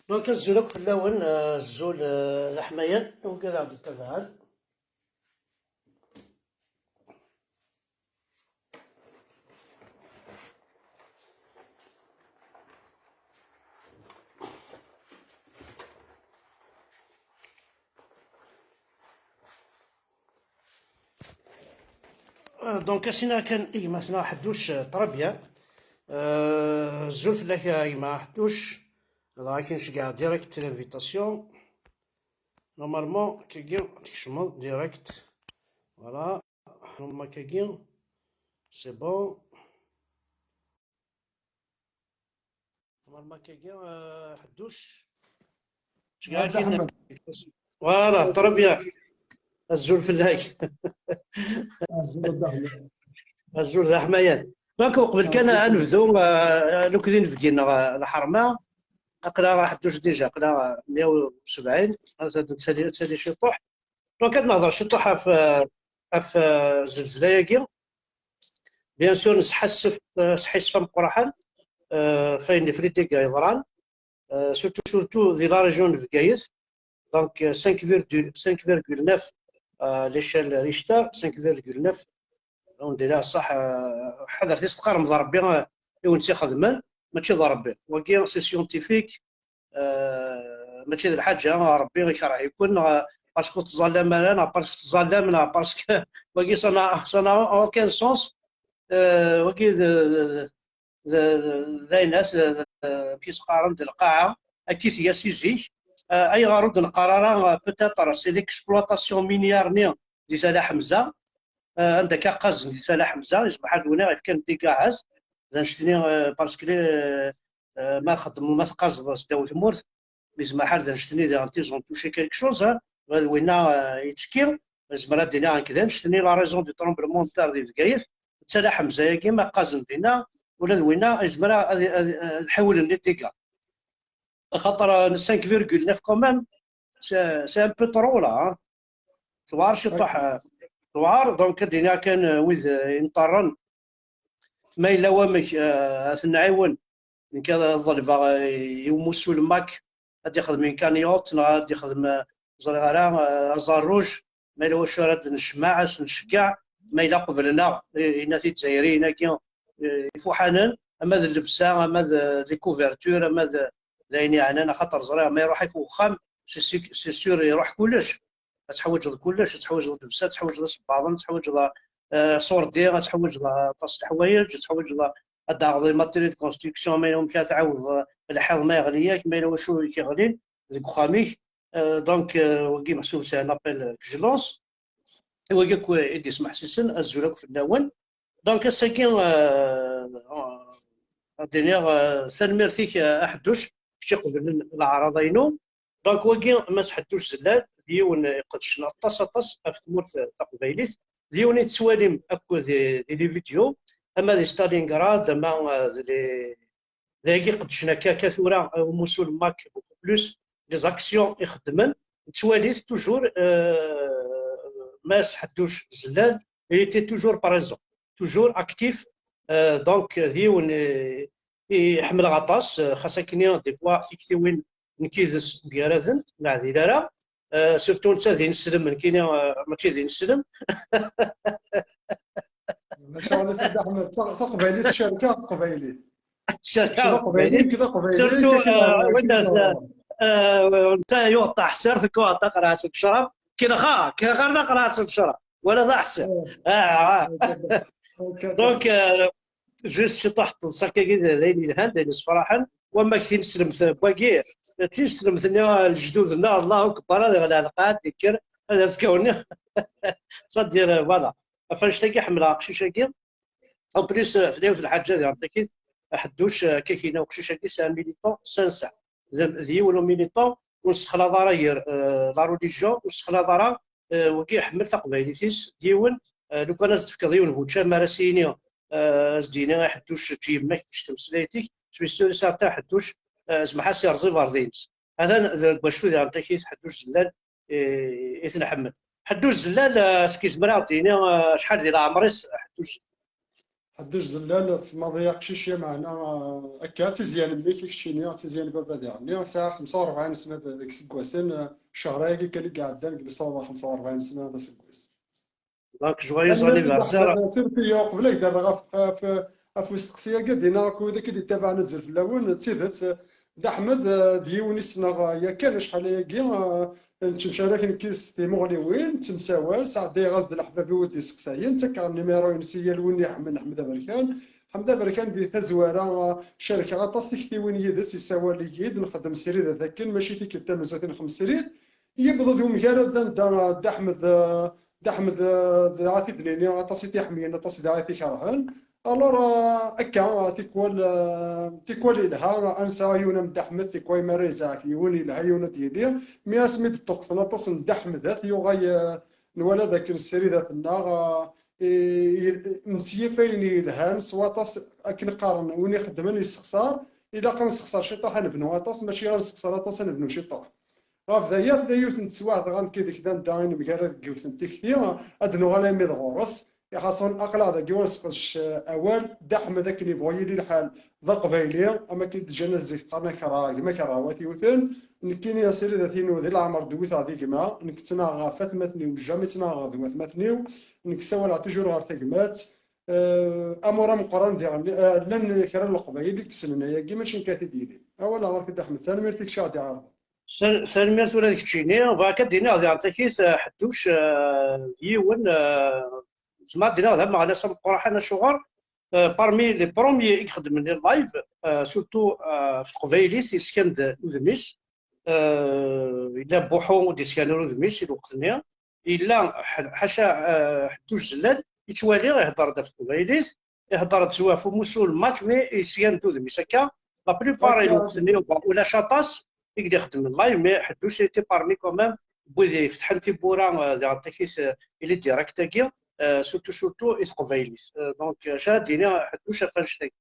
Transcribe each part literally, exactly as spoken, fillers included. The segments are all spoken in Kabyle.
Donc, azul akk fell-awen, euh, azul, euh, d aḥmayan, wigad aɣ-d-ittabaɛen. Euh, donc, asina kan i gma-tneɣ Ḥedduc, euh, très bien. Euh, azul fell-ak a gma Ḥedduc. Dɣa ad k-nceggeɛ direct l'invitation. Normalement, kagi tkecmeḍ direct. Voilà. Normalement, kagi, c'est bon. Normalement, kagi, euh, Ḥedduc. Voilà, très bien. Azul fell-ak. Azul d aḥmayan. Donc, uqbel kan ad nebdu, euh, nekk d inebgi-nneɣ, euh, lḥerma. Aql-aɣ Ḥedduc déjà, aql-aɣ meyya u sebɛin, ad tali, ad tali ciṭuḥ. Donc, ad nehḍer ciṭuḥ ɣef, ɣef, euh, zzelzla-agi. Bien sûr, nesḥassef, euh, sḥissef ameqqran, euh, ɣef wayen, ɣef les dégâts yeḍran, euh, surtout, surtout di la région de Bgayet. Donc, euh, cinq virgule, cinq virgule neuf, euh, l'échelle Richter, cinq virgule neuf. Donc, déjà, صح, euh, ḥadret, teqqarem d Rebbi, euh, i wen-tt-ixedmen, mačči d Rebbi. Wagi, c'est scientifique, euh, mačči d lḥaǧa, Rebbi ikerh-iken, neɣ parce que ur tettẓallam ara, neɣ parce que tettẓallam, neɣ parce que wagi, ça n'a, ça n'a aucun sens. Euh, wagi d, d, d, d ayen as, d, d, amek i s-qqaren, d lqaɛa, akka i tga si zik. Euh, ayɣer ur d-neqqar ara, euh, peut-être, c'est l'exploitation minière-nni di Tala Ḥemza, euh, anda akka qqazen di Tala Ḥemza, yezmer ad win i ɣ-yefkan dégâts, d annect-nni, euh, parce que, euh, euh, ma txeddmeḍ, ma teqqazeḍ sdaw tmurt, yezmer ad d annect-nni diɣen, ils ont touché quelque chose, hein. Ula d winna, euh, yettekki, yezmer ad d-iniɣ nekk d annect-nni la raison du tremblement de terre di Bgayet, d Tala Ḥemza-agi ma qqazen dinna, ula d winna yezmer ad, ad, ad, ad ḥewlen les dégâts. Axaṭer, euh, cinq virgule neuf quand même, c'est, c'est un peu trop là, hein. Tewɛer ciṭuḥ, euh, tewɛer, donc ad d-iniɣ kan, euh, wid, euh, ineṭṭaren, ma yella wamek, euh, ad ten-nɛiwen. Nekk ad ḍelbeɣ, euh, i umussu Lmak ad d-ixdem une cagnotte, neɣ ad d-ixdem, euh, ẓriɣ ara, euh, aẓar rouge, ma yella wacu ara d-necmeɛ, ad s-nceggeɛ, ma yella qeblen-aɣ, i, inna-t-id Izzayriyen-agi, euh, ifuḥanen, ama d llebsa, ama d, euh, les couvertures, ama d, d ayen yeɛnan, axaṭer ẓriɣ ma iruḥ-ak uxxam, c'est sûr, c'est sûr iruḥ kullec. Ad teḥwiǧeḍ kullec, ad teḥwiǧeḍ llebsa, ad teḥwiǧeḍ isebbaḍen, ad teḥwiǧeḍ, euh, aṣurdi, ad teḥwiǧeḍ aṭas n leḥwayeǧ, ad teḥwiǧeḍ ad d-taɣeḍ les matériaux de construction, ma yella wamek ara tɛawdeḍ, euh, lḥiḍ ma yeɣli-yak, ma yella wacu i k-yeɣlin deg uxxam-ik. Euh, donc, euh, wagi meḥsub c'est un appel que je lance. I wagi akk i d-yesmeḥsisen, azul akk fell-awen. Donc, ass-agi, euh, ad d-iniɣ, euh, tanemmirt-ik, euh, a Ḥedduc, kečč iqeblen leɛraḍa-inu. Donc, wagi, Mass Ḥedduc Zellal, d yiwen iqedcen aṭas, aṭas ɣef tmurt taqbaylit. D yiwen i tettwalim akk di, di les vidéos, ama di Stalingrad, ama, euh, d les, d ayagi iqedcen akka, akka tura, euh, umussu Lmak, beaucoup plus, les actions ixeddmen, nettwali-t toujours, euh, Mass Ḥedduc Zellal, il était toujours présent, toujours actif, euh, donc, d yiwen, euh, i ḥemmleɣ aṭas, euh, xas akken, des fois, tiktiwin nekk yid-s mgaradent, ur neɛdil ara. Euh, surtout netta d ineslem, nekkini, euh, mačči d ineslem. Maca ɣef Dda Ḥmed, ta-, taqbaylit, cerkeɣ taqbaylit. Cerkeɣ taqbaylit, taqbaylit, surtout, euh, win, euh, euh, netta yuɣ taḥsert, nekk uɣeɣ taqerɛet n ccrab, kra xa, kra ɣer taqerɛet n ccrab, wala d aḥsert. Ah, ah. Donc, euh, juste ciṭuḥ n teḍsa akkagi d, d ayen yelhan, d ayen yessefraḥen. Wamma deg tineslemt n wagi, d tineslemt-nni n lejdud-nneɣ, Allahu Akbar, ad iɣleɛ lqaɛa, ad d-ikker, ad azekka-nni. C'est-à-dire, euh, voilà. Ɣef annect-agi ḥemmleɣ aqcic-agi. En plus, euh, tella yiwet n lḥaǧa diɣen takit, Ḥedduc, euh, akka k-yenna uqcic-agi, c'est un militant sincère. D, d yiwen n militant ur nessexlaḍ ara gar, euh, la religion, ur nessexlaḍ ara, euh, wagi iḥemmel taqbaylit-is, d yiwen, euh, lukan ad s-d-tefkeḍ yiwen bu ččam ara s-yini, euh, ad s-d-yini i Ḥedduc eǧǧ yemma-k, eǧǧ tameslayt-ik, suis sûr et certain Ḥedduc, euh, zemreɣ ad s-yerẓ iberḍi-ines. Atan deg wacu diɣen takit Ḥedduc Zellal, eh, i t-nḥemmel. Ḥedduc Zellal, eh, est-ce que yezmer ad d-yini, eh, acḥal di leɛmer-is, Ḥedduc Zellal? Ḥeddej Zellal, tsemmaḍ-iyi aqcic, ya meɛna, eh, akka, d tizzya n mmi-k i keččini, d tizzya n baba diɣenni. Sɛiɣ xemsa u rebɛin sna d-, deg iseggasen, eh, ccehṛ-agi kan i iɛeddan, deg nessaweḍ ɣer xemsa u rebɛin sna d aseggas. Donc, joyeux anniversaire. Surtout, qbel ad k-d-rreɣ ɣef, ɣef, ɣef usteqsi-agi, ad d-iniɣ akk wid i k-id-ittabaɛen, azul fell-awen. D tidet, Dda Ḥmed, eh, d yiwen i ssneɣ, eh, yakan acḥal ayagi, eh, nettemcarak nekk s timuɣliwin, nettemsawal, sɛeddayeɣ-as-d leḥbab-iw i d-iseqsayen, ttakkeɣ nimiṛu-ines i yal win iḥemmel Ḥmed Aberkan. Ḥmed Aberkan di tazwara, eh, cerkeɣ aṭas tiktiwin yid-s, yessawal-iyi-d, nxeddem sridat akken, mačči tikkelt tamenzut i nxeddem srid. Yewweḍ-d umgarad anda, eh, Dda Ḥmed, eh, Dda Ḥmed, eh, dɣa ad t-id-nini, aṭas i t-iḥemmlen, aṭas dɣa i t-ikerhen. Alors, eh, akka, eh, tikwal, eh, tikwal yelha, ad nesɛu yiwen am Dda Ḥmed, tikwal mi ara yezɛef yiwen, yelha yiwen ad d-yili. Mi asmi d-ṭṭuqten aṭas n Dda Ḥmedat, yuɣal, eh, nwala d akken sridat-nneɣ, eh, i, i, nettiyif ayen yelhan s waṭas, akken qqaren, win ixeddmen yessexṣar, ilaq ad nessexṣar ciṭuḥ, ad nebnu aṭas, mačči ad nessexṣar aṭas, ad nebnu ciṭuḥ. Ɣef daya, tella yiwet n teswiɛt, dɣa nekk deg-k d anda i nemgarad deg yiwet n tikti, ad d-nuɣal armi d ɣur-s. Iḥaṣun, aql-aɣ dagi ur nesqedec, eh, awal. Dda Ḥmed, akken yebɣu yili lḥal, d aqbayli, am akken i d-ǧǧan zik qqaren-ak rah gma-k, rah wat yiwten. Nekkini, asiridat-inu di leɛmer d-wwiteɣ di gma. Nekk ttnaɣeɣ ɣef atmaten-iw, jamais ttnaɣeɣ d watmaten-iw. Nekk ssawaleɣ toujours ɣer tagmat. Eh, amur ameqqran diɣen, eh, llan kra n leqbayel i yessnen ayagi, mačči nekk ara t-id-yilin. Awal ɣer-k, Dda Ḥmed, tanemmirt i kečč i ɣ-d-iɛerḍen. Tal-, tanemmirt ula d keččini. Bɣiɣ ad d-iniɣ diɣen takit, eh, Ḥedduc, eh, d yiwen, eh, zemreɣ ad d-iniɣ d ameɣnas ameqqran. Acuɣer? Eh, parmi les premiers i ixedmen les lives, eh, surtout, eh, ɣef teqbaylit, yeskan-d udem-is. Eh, yella Buḥu ur d-yeskan ara udem-is i lweqt-nni. Yella ḥ-, ḥaca, eh, Ḥedduc Zellal, yettwali, ihedder-d ɣef teqbaylit, ihedder-d s ɣef umussu n Mac, mais yeskan-d udem-is akka. La plupart i lweqt-nni ulac aṭas i d-ixeddmen live, mais Ḥedduc était parmi quand même n wid ifetḥen tiwwura, eh, diɣen takit, eh, i les directs-agi, eh, surtout, surtout i teqbaylit. Eh, donc, eh, acu ara d-iniɣ Ḥedduc ɣef annect-agi?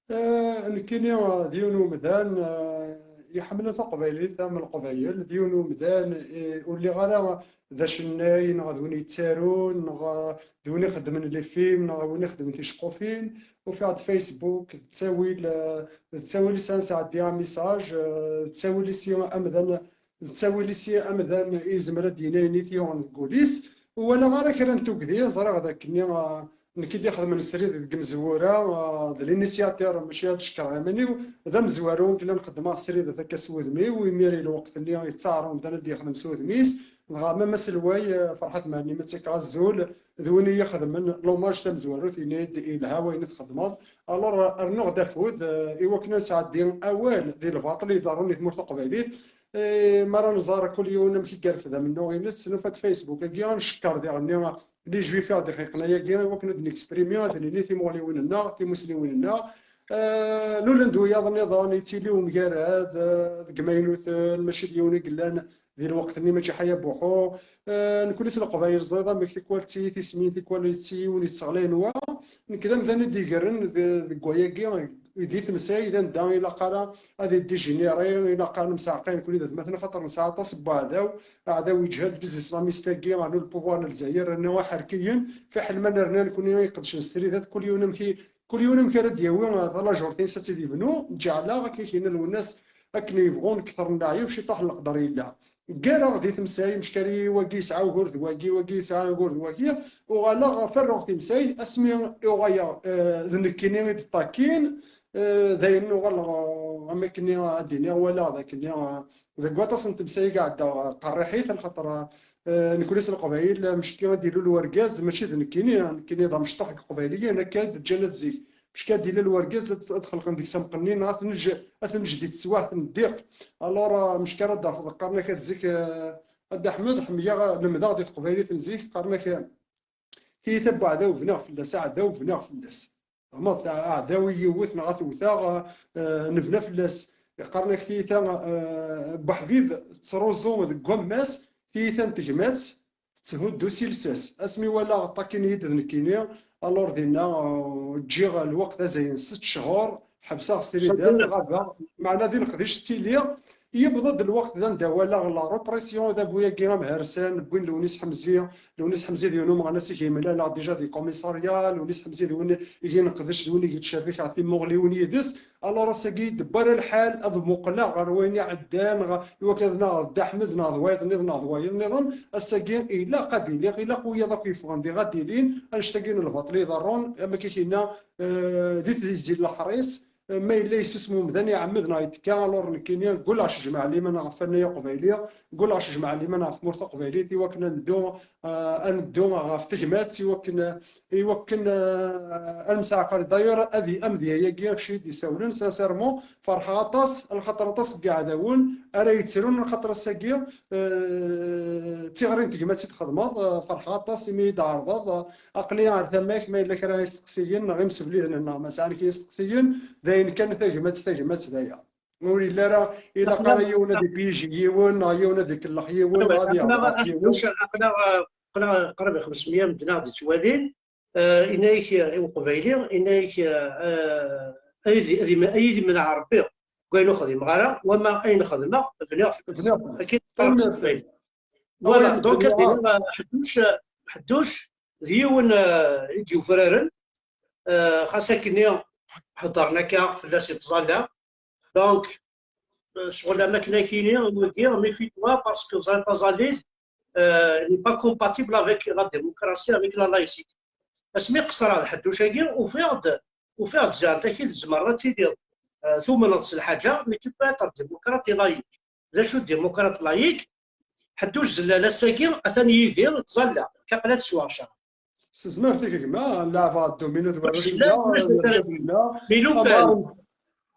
Eh, nekkini, eh, d yiwen umdan, eh, iḥemmlen taqbaylit am Leqbayel, d yiwen umdan, eh, ur lliɣ ara d acennay, neɣ d win yettarun, neɣ, eh, d win ixeddmen les films, neɣ win ixeddmen ticeqqufin. Ufiɣ-d Facebook, d ttawil, eh, d ttawil i s-, ad nesɛeddi un message, eh, d ttawil i s-, amdan, d ttawil i s-, amdan yezmer ad d-yini ayen i t-yuɣen deg wul-is. Ur walaɣ ara kra n tugdi, ẓriɣ d akken, eh, nekk i d-ixedmen srid deg imezwura, eh, d l'initiateur, mačči ad cekkreɣ iman-iw, d amezwaru i yellan xeddmeɣ srid akka s wudem-iw, imir i lweqt-nni yettaɛer umdan ad d-yexdem s wudem-is, dɣa ma aselway, eh, Ferḥat Mhenni, ma ttakkeɣ azul, d win i yi-ixedmen l'hommage tamezwarut, yenna-yi-d yelha wayen i txedmeḍ. Alors, rnuɣ-d afud, eh, i wakken ad nesɛeddi awal di lbaṭel i iḍerrun di tmurt taqbaylit. Eh, mi ara nẓer kul yiwen amek i yerfed amennuɣ-ines, nufa-d Facebook-agi, ad ncekker diɣenni les juifs i ɣ-d-ixelqen ayagi, i wakken ad d-nexprimi, ad d-nini timuɣliwin-nneɣ, timusniwin-nneɣ. Eh, lulen-d wiyaḍ nniḍen, yettili umgarad, eh, deg imaynuten, mačči d yiwen i yellan di lweqt-nni, mačči ḥaya Buḥu. Eh, nekkni s Leqbayel ẓriḍ amek, tikwal d tiyita ismin, tikwal d yiwen yetteɣlayen wa. Nekk d amdan i d-igren de-, deg wayagi, di temsay, d anda ilaq ara ad idijiniri, ilaq ara nemseɛqay nekkni d atmaten, axaṭer nesɛa aṭas n waɛdaw, aɛdaw yeǧhed d les islamistes-agi, rnu le pouvoir n Lezzayer, rnu aḥerkiyen, fiḥel ma nerna nekkni iqedcen s tridat, kul yiwen amek i, kul yiwen amek ara d-yawi, eh, talajurt-ines ad tt-id-ibnu, ǧeɛleɣ, akken i k-yenna Lwennas, akken yebɣun kter n leɛyub, ciṭuḥ n leqder yella. Ggareɣ di temsay, mecka-yi wagi yesɛa ugur d wagi, wagi yesɛa ugur d wagi, uɣaleɣ ferruɣ timsay, asmi uɣaleɣ, eh, d nekkini i d-ṭakkin, eh, dayen uɣaleɣ, eh, am akkenni ad d-iniɣ, walaɣ d akkenni, eh, deg waṭas n temsay i iɛedda, eh, qerriḥit, lxaṭer, eh, nekkni s Leqbayel, eh, mecki ad d-ilul wergaz, mačči d nekkini, nekkini d amecṭuḥ deg Iqbayliyen, akka i d-ǧǧan at zik. Mecki ad d-ilal wergaz ad, ad xelqen deg-s amqenni, neɣ ad t-neǧ-, ad t-neǧǧ di teswaɛt n ddiq. Alors, eh, mecki ara d-tafeḍ qqaren-ak at zik, eh, a Dda Ḥmed, ḥemmleɣ, lemdeɣ di teqbaylit n zik, qqaren-ak, eh, tiyita n waɛdaw bniɣ fell-as, aɛdaw bniɣ fell-as. Tfehmeḍ, aɛdaw i yiwet neɣ ad t-wteɣ, eh, nebna fell-as. Qqaren-ak tiyita, eh, n waḥbib tettruẓu deg wammas, tiyita n tegmat tetthuddu s iles-as. Asmi walaɣ ṭakkin-iyi-d d nekkini, alors dinna, eh, ǧǧiɣ lweqt d azayen sett cchur, ḥebseɣ srid, ɣabeɣ, meɛna di leqdic ttiliɣ. Yewweḍ-d lweqt d anda walaɣ la répression, d abu-agi amhersan, wwin Lewnis Ḥemzi. Lewnis Ḥemzi d yiwen umeɣnas i yemlaleɣ déjà di commissariat. Lewnis Ḥemzi d win i ineqdec, d win i yettcerric ɣer timuɣliwin yid-s. Alors ass-agi dewwar lḥal ad muqleɣ ɣer wayen iɛeddan, ɣer, iwakken ad naɣeɣ Dda Ḥmed neɣ d wayeḍ nniḍen neɣ d wayeḍ nniḍen. Ass-agi ilaq ad iliɣ, ilaq wiyaḍ akk yeffɣen diɣ ad ilin. Annect-agi n lbaṭel iḍerrun, am akka i k-yenna, eh, di tizi n leḥris, eh, ma yella yessusem umdan iɛemmed neɣ yettekka, alors nekkini gulleɣ s jmaɛ liman ɣef wannay aqbayli, gulleɣ s jmaɛ liman ɣef tmurt taqbaylit, iwakken ad neddu, eh, ad neddu ɣef tegmat, iwakken, iwakken, eh, ad nemseɛqal. D'ailleurs, ad y-, amedya-agi, kečč i d-isawlen, sincèrement, ferḥeɣ aṭas, lxaṭer aṭas n yiɛdawen ara yettrun, lxaṭer ass-agi, eh, d tiɣri n tegmat i txedmeḍ, eh, ferḥeɣ aṭas imi i d-tɛerḍeḍ, eh, aql-i ar tama-k, ma yella kra isteqsiyen neɣ imsebliden-nneɣ ma sɛan kra isteqsiyen, d ayen kan, tagmat, tagmat d aya. Ur yelli ara ilaq ara yiwen ad ipiji yiwen, neɣ yiwen ad ikellex yiwen, neɣ ad yeɣleq yiwen. Aql-aɣ, aql-aɣ qrib xemsemya medden ad d-yettwalin. Eh, inna-yak, eh, i uqbayli, inna-yak, eh, eh, ay di, ay di, ay di menɛeṛ Rebbi deg wayen ur xdimeɣ ara, wama ayen xedmeɣ, bniɣ fell-as. Bniɣ fell-as. Akken teqqar s teqbaylit. Voilà, donc ad d-iniɣ, eh, Ḥedduc, eh, Ḥedduc d yiwen, eh, i d-yufraren, eh, xas akkenni heddren akka fell-as yettẓalla. Donc, eh, ccɣel am akken akini, wagi, méfie-toi, parce que ẓriɣ taẓallit, eh, n'est pas compatible avec la démocratie, avec la laïcité. Asmi qeṣṣreɣ d Ḥedduc-agi, ufiɣ-d, ufiɣ-d ziɣen taki tzemreḍ ad tiliḍ, eh, tumneḍ s lḥaǧa, mais tu peux être démocrate et laïque. D acu démocrate laïque? Ḥedduc Zellal ass-agi atan yid-i ttẓalla, kaqla teswaɣ ccer. S tezmert-ik a gma, nleɛbeɣ domino d warrac-nneɣ. Mais lukan,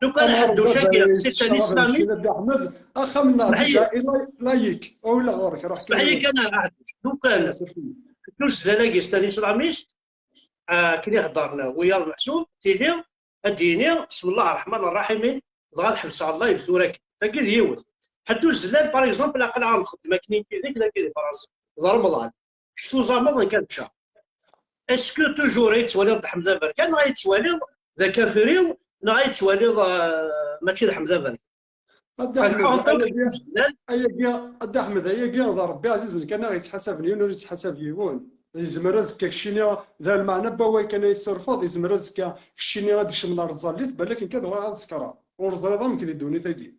lukan Ḥedduc-agi c'est un islamiste. Axxam-nneɣ déjà laïque. Ula ɣur-k, ruḥ. Smeḥ-iyi kan a Ḥedduc. Lukan Ḥedduc Zellal-agi c'est un islamiste, akken i heddren wiyaḍ meḥsub, tili ad d-yini, bismillah ṛṛeḥman ṛṛaḥimin, dɣa ad ḥebseɣ live tura kan. Tagi d yiwet. Ḥedduc Zellal, par exemple, aql-aɣ nxeddem akken i yid-k, dagi di Fransa, d Remḍan. Kečč tuẓameḍ, nekk ad ččeɣ. Est-ce que toujours ay tettwaliḍ d Ḥmed Aberkan, neɣ ay tettwaliḍ d akafriw, neɣ ay tettwaliḍ, euh, mačči d Ḥmed Aberkan? A Dda Ḥmed, ayagi, a Dda Ḥmed, ayagi d Ṛebbi ɛzizen kan ara yettḥasaben yiwen, ur yettḥasab yiwen. Yezmer azekka keččini, d lmeɛna n wawal kan ay tessurfeḍ, yezmer azekka keččini ad d-kecmen ar tẓallit, balak nekk ad uɣaleɣ ad sekṛeɣ. Ur ẓriɣ amek di ddunit-agi.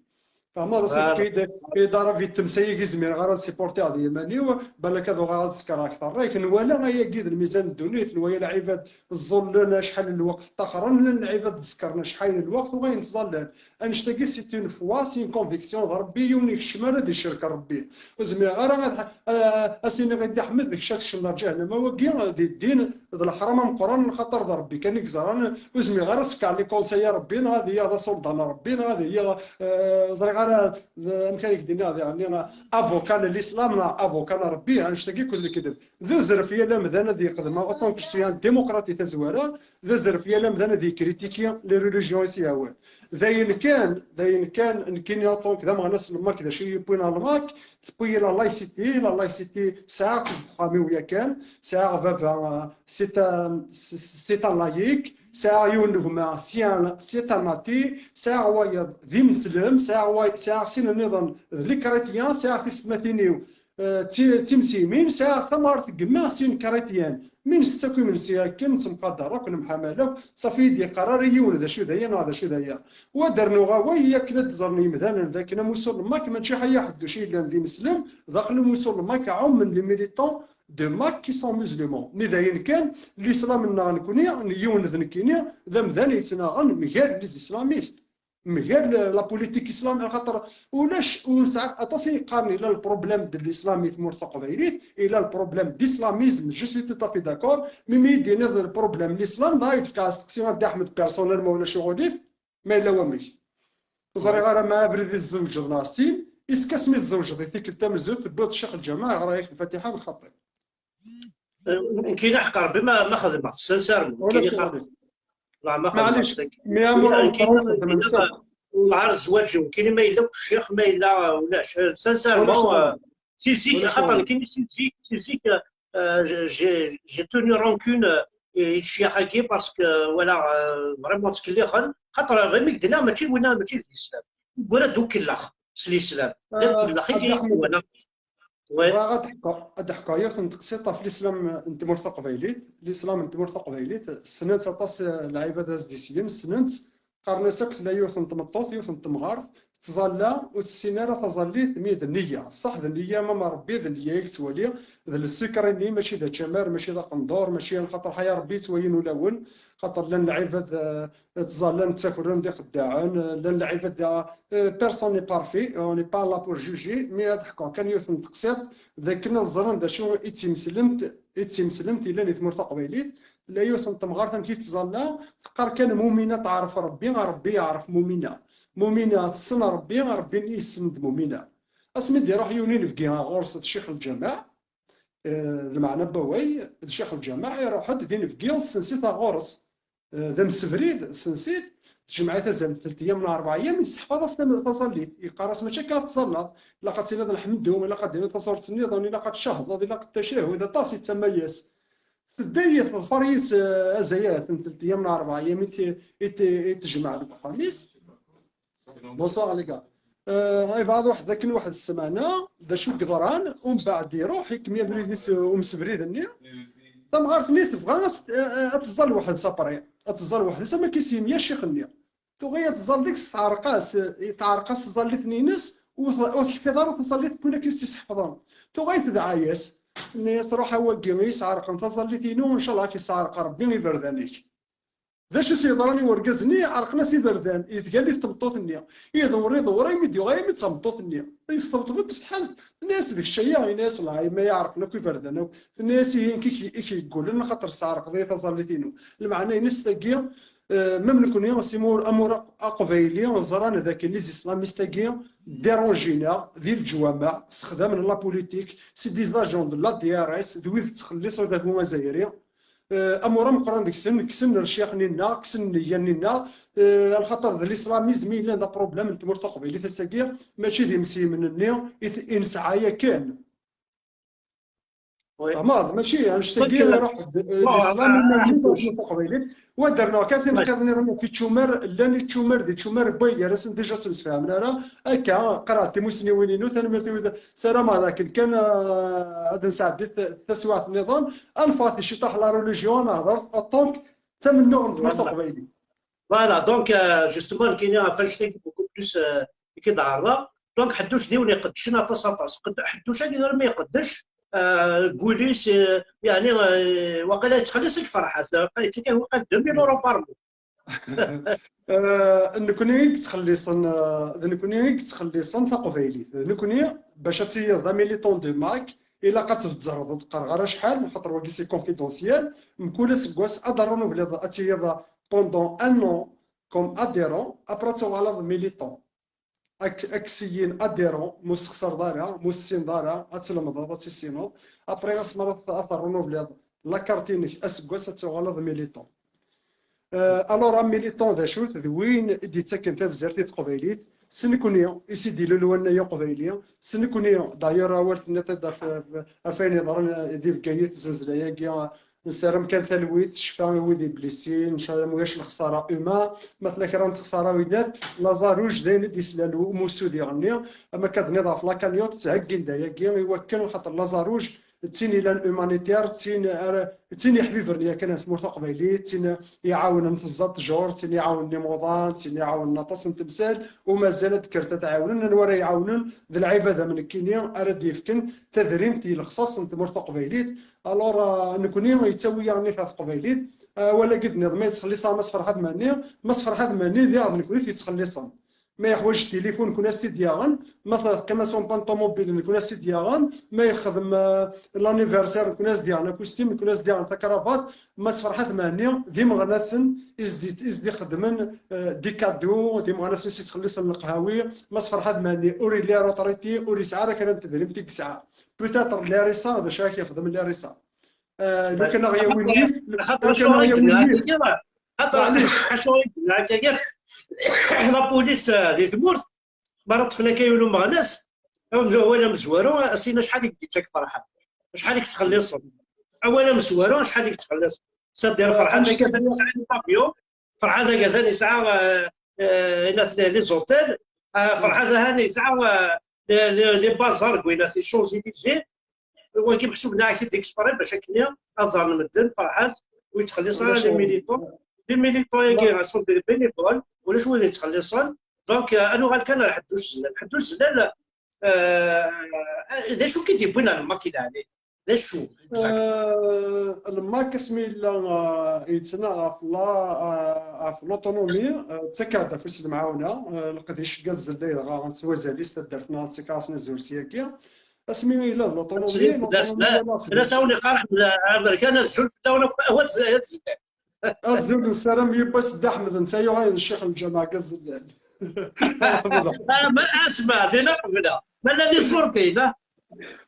Fehmeḍ, ass-a i d-, i d-ara di temsa-agi zmireɣ ara ad supportiɣ di yiman-iw, balak ad uɣaleɣ ad sekṛeɣ akteṛ. Rayek nwala ayagi d lmizan n ddunit, nwala lɛibad ẓẓullen acḥal n lweqt, ṭṭaxren, llan lɛibad d-sekṛen acḥal n lweqt, uɣalen ttẓallan. Annect-agi, c'est une foi, c'est une conviction d Ṛebbi, yiwen ikeččem ara d-icerk Ṛebbi. Ur zmireɣ ara ad, a-, a-, as-iniɣ i Dda Ḥmed, d kečč ad tkecmeḍ ar ǧahennama, wagi di ddin d leḥram ameqqran, xaṭer d Ṛebbi kan i yeẓran. Ur zmireɣ ara ad sekkeɣ les conseils n Ṛebbi, neɣ ad iliɣ d asulḍan n Ṛebbi, neɣ ad iliɣ, eh, ẓriɣ ara, d, amek ay ak-d-iniɣ diɣenni, avocat n l'islam, neɣ avocat n Ṛebbi, annect-agi akk d lekdeb. D azref yal amdan ad yexdem, en tant que je suis un démocrate di tazwara, d azref yal amdan ad yekritiki les religions i s-yehwan. D ayen kan, d ayen kan, nekkini en tant que d ameɣnas n lmak, d acu i yi-yewwin ɣer lmak? Tewwi-yi la laïcité, la laïcité sɛiɣ-tt deg uxxam-iw yakan, sɛiɣ baba, euh, c'est un, c'est un laïc, sɛiɣ yiwen n gma, c'est un, c'est un athée, sɛiɣ wayeḍ d imeslem, sɛiɣ wa-, sɛiɣ sin nniḍen d les chrétiens, sɛiɣ tisetmatin-iw, eh, d ti-, d timsimin, sɛiɣ tamɣart n gma, c'est une chrétienne. Mi nsett akk imensi akken, nettemqadar akk, nemḥamal akk, ṣafi ur d-yeqqar ara yiwen d acu d aya neɣ d acu d aya. Wa d-rnuɣ awal i akken ad d-ẓren yimdanen d akken amusul n Mak mačči ḥaya Ḥedduc i yellan d imeslem, daxel n umussul n Mak ɛummen les militants de Mak qui sont musulmans. Mi d ayen kan, l'islam-nneɣ nekni, yiwen d nekkini, d amdan yettnaɣen mgal les islamistes. Mgal la politique islam, axaṭer ulac, ur nesɛa, aṭas i yeqqaren ila le problème de l'islam i tmurt taqbaylit, ila le problème d'islamisme, je suis tout à fait d'accord, mais mi d-yenniḍ le problème l'islam, dɣa yetfka asteqsi a Dda Ḥmed personnel, ma ulac uɣilif, ma yella wamek. Ur ẓriɣ ara ma abrid i tzewǧeḍ neɣ sin, est-ce que asmi tzewǧeḍ i tikkelt tamenzut tewwiḍ ccix lǧameɛ yeɣra-yak lfatiḥa neɣ xaṭi? Nekkini ḥeqq Rebbi ma, ma xedmeɣ, sincèrement. Ulac uɣilif. Maɛlic, mi amur nekkini, nekkini, ur nɛar zzwaǧ-iw, nekkini ma yella ccix, ma yella ulac. Sincèrement, euh, si zik, axaṭer nekkini si zik, si zik, euh, j'ai, j'ai, j'ai tenu rancune, euh, i ccyax-agi, parce que, voilà, euh, vraiment ttkellixen, xaṭer imi k-d-nniɣ mačči winna, mačči d l'islam. Ugar ad ukellex. s lislam. D akken d axir i wala. Bɣiɣ ad ḥkuɣ, ad ḥkuɣ yiwet n teqsiṭ ɣef lislam n tmurt taqbaylit. Lislam n tmurt taqbaylit, ssnen-tt aṭas lɛibad ad s-d-islen, ssnen-tt, qqaren-as akk tella yiwet n tmeṭṭut, yiwet n temɣart, tettẓalla, ur tessin ara taẓallit, mi d nniya. Ṣṣeḥ d nniya, ma ma Ṛebbi d nniya i yettwali, d lsikr-nni, mačči d ačamar, mačči d aqendur, mačči xaṭer ḥaya Ṛebbi yettwalin ulawen, xaṭer llan lɛibad, eh, ttẓallan ttakren d ixeddaɛen, eh, llan lɛibad da, eh, personne n'est parfait, on n'est pas là pour juger, mais ad ḥkuɣ kan yiwet n teqsiṭ, d akken ad ẓren d acu i d timeslemt, i d timeslemt yellan di tmurt taqbaylit. Tella yiwet n temɣart amek i tettẓalla, teqqar kan Mumina teɛref Ṛebbi, Ṛebbi yeɛref Mumina. Mumina tessen Ṛebbi, Ṛebbi yessnen-d Mumina. Asmi d-iruḥ yiwen inebgi ɣur-s d ccix lǧameɛ, eh, d lmeɛna n wawal, d ccix lǧameɛ, iruḥ-d d inebgi, ssensit ɣur-s. Eh, d amsebrid, ssensit, tjemɛit azal n telt ayyam neɣ rebɛ ayyam, yesseḥfaḍ-as tam-, taẓallit. Yeqqar-as: "Mačči akka ad tẓalleḍ, ilaq ad tiniḍ lḥemdu, ilaq ad d-tiniḍ taẓurt nniḍen, ilaq ad tcehdeḍ, ilaq d tacahud", aṭas yettama-yas. Tedda-yi teḍfer yis, eh, azayat n telt ayyam neɣ rebɛ ayyam i t-, i t-, i tejmeɛ deg uxxam-is. Bonsoir les gars. Eh, ibɛed waḥed akken waḥed ssmana d acu i yeḍran, umbeɛd iruḥ ikemmel abrid-is, eh, umsebrid-nni. Tamɣart-nni tebɣa ad s-, eh, eh, ad teẓẓal weḥd-s après. Ad teẓẓal weḥd-s, ama kis yemya ccix-nni. Tuɣa ad teẓẓal deg-s, teɛreq-as, eh, teɛreq-as tẓallit-nni-ines, ur t-, ur tekfiḍ ara taẓallit n win akken i s-tt-iseḥfḍen. Tuɣa tedɛa-yas, tenna-yas: "Ruḥ a wagi i yesɛerqen taẓallit-inu, ncallah ad k-isseɛreq Ṛebbi iberdan-ik." D acu i s-yeḍran i urgaz-nni? Ɛerqen-as iberdan, yetgall-it tmeṭṭut-nni. Iḍewwer, iḍewwer, armi d-yuɣal armi d tameṭṭut-nni. Yesṭebṭeb-d, tefteḥ-as, tenna-yas: "Deg caya", yenna-yas: "Llah, ma iɛerqen akk iberdan akk." Tenna-yas: "Ihi nekk i k-, i k-yeggulen, axaṭer tesɛerqeḍ-iyi taẓallit-inu." Lmeɛna-ines tagi, eh, même nekni, si mur-, amur aq-, aqbayli, ẓran d akken les islamistes-agi, dérangin-aɣ di leǧwameɛ, ssexdamen la politique, c'est des agents de la D R S, d wid ttxelliṣen adabu azzayri. Eh, amur ameqqran deg-sen, kksen lecyax-nni-nneɣ, kksen nneyya-nni-nneɣ, eh, lxaṭer d l'islamisme i yellan d aproblème n tmurt taqbaylit ass-agi, mačči d imseymen-nni i t-, i nesɛa yakan. Tfehmeḍ, mačči annect-agi ara ḥedd, eh, l'islam iman-is d tmurt taqbaylit. Wa derneɣ kan tinqiḍ nniḍen ɣef ičumar, llan ičumar d ičumar n way gar-asen déjà ttemsefhamen ara, akka, qerɛet timussniwin-inu, tanemmirt i wid, ssarameɣ d akken kan, eh, ad nesɛeddi t-, taswiɛt nniḍen, ad neffeɣ tici taḥ la religion, ad nehḍer en tant que tamennuɣ n tmurt taqbaylit. Voilà, donc, euh, justement, nekkini ɣef annect-agi beaucoup plus, euh, i k-id-ɛerḍeɣ. Donc, Ḥedduc d yiwen iqeddcen aṭas, aṭas. Qed-, Ḥedduc-agi armi iqeddec, euh, deg wul-is, euh, yeɛni, euh, waqila yettxelliṣ i Ferḥat, waqila yettak-ak waqila deux mille euros par mois. Eh, nekkni i yettxelliṣen, eh, d nekkni i yettxelliṣen taqbaylit. D nekkni, bac ad tiliḍ d amiliton de marque, ilaq ad tbezzreḍ, ur d-qqareɣ ara acḥal, xaṭer wagi c'est confidentiel, mkul aseggas ad d-rrenouvliḍ, ad tiliḍ pendant un an comme adhérent, après ad tuɣaleḍ militant. Ak-, ad k-seyyin adhérent, ma ur tessexṣareḍ ara, ma ur tessineḍ ara, ad tlemdeḍ, ad tissineḍ. Après, asmi ara t-, ad terrenouvliḍ la carte-inek aseggas, ad tuɣaleḍ militant. Euh, alors, un militant d acu-t? D win i d-yettaken tabzert i teqbaylit, s nekkni i s-id-ilul wannay uqbayli, s nekkni, d'ailleurs, awal tenniḍ-t-id ɣef, ɣef, ɣef wayen yeḍran di Bgayet, zzelzla-agi, nessaram kan talwit, ccfa i wid iblisin, ncallah ma ulac lexsara humain, ma tella kra n texsara winat, laẓaruj d ayen i d-yeslan umussu diɣenni, am akka d-nniḍ ɣef la cagnotte, ttheggin-d ayagi, i wakken, xaṭer laẓaruj, d tin ilan humanitaire, d tin ara, d tin iḥbiben yakan ar tmurt taqbaylit, d tin iɛawnen teẓẓa ttjur, d tin iɛawnen imuḍan, d tin iɛawnen aṭas n temsal, u mazal ad d-kkrent ad t-ɛawnen, anwa ara iɛawnen? D lɛibad am nekkini ara d-yefken tadrimt i lexṣaṣ n tmurt taqbaylit. Alors, euh, nekkni yettawi-yaɣ nnif ɣef teqbaylit. Euh, awal-agi d-nniḍ ma yettxelliṣ-aɣ Mass Ferḥat Mhenni, Mass Ferḥat Mhenni diɣ d nekkni i t-yettxelliṣen. Ma yeḥwaǧ tilifun, nekkni ad s-t-id-yaɣen. Ma teqqim-as en panne tomobile, nekkni ad s-t-id-yaɣen. Ma yexdem, euh, l'anniversaire, nekkni ad s-d-yaɣen akustim, nekkni ad s-d-yaɣen takravat. Mass Ferḥat Mhenni d imeɣnasen i s-d-, i s-d-ixeddmen, euh, des cadeaux, d imeɣnasen i s-yettxelliṣen leqhawi. Mass Ferḥat Mhenni ur yelli ara uṭriti, ur yesɛi ara kra n tedrimt i yesɛa. Peut-être l'R S A, d acu ara k-yexdem l'R S A? Euh, lukan aɣ-yawi nnif, lukan aɣ-yawi nnif. Xaṭer, acu i d-yenna akka, la police, euh, di tmurt, mi ara ṭṭfen akka yiwen umeɣnas, awal amezwaru, as-in acḥal i k-d-yettak Ferḥat, acḥal i k-ttxelliṣen. Awal amezwaru, acḥal i k-ttxelliṣen. C'est-à-dire, Ferḥat agatan yesɛa les avions, Ferḥat agatan yesɛa, euh, euh, les hôtels, Ah, Ferḥat Ahani yesɛa, ah, les, les, les bazars, gwina, les Champs-Élysées. Wagi meḥsub neɣ akid exprès bac akken ad ẓren medden Ferḥat ur yettxelliṣ ara les militants. Les militants-agi sont des bénévoles, ulac wid yettxelliṣen. Donc, euh, ad nuɣal kan ar Ḥeddus Zellal. Ḥeddus Zellal, euh, d acu i k-id-yewwin ar lmak i leɛli? D acu exact? Euh, lmak asmi yella, euh, yettnaɣ ɣef la, euh, ɣef l'autonomie, euh, ttakeɣ-d afus n lemɛawna, euh, leqdic n Gazellay dɣa s wazal-is taddart-nneɣ ttakeɣ-asen azul syagi. Asmi yella d l'autonomie, l'autonomie. Fell-as awen iqarḥ aberkan, azul fell-awen akk, wat zdat. Azul, nessaram yiwwas Dda Ḥmed, netta yuɣal d ccix n lǧameɛ Gazellal. Ah, ma asma, dina qbla. Ma llan iṣurtin, ah?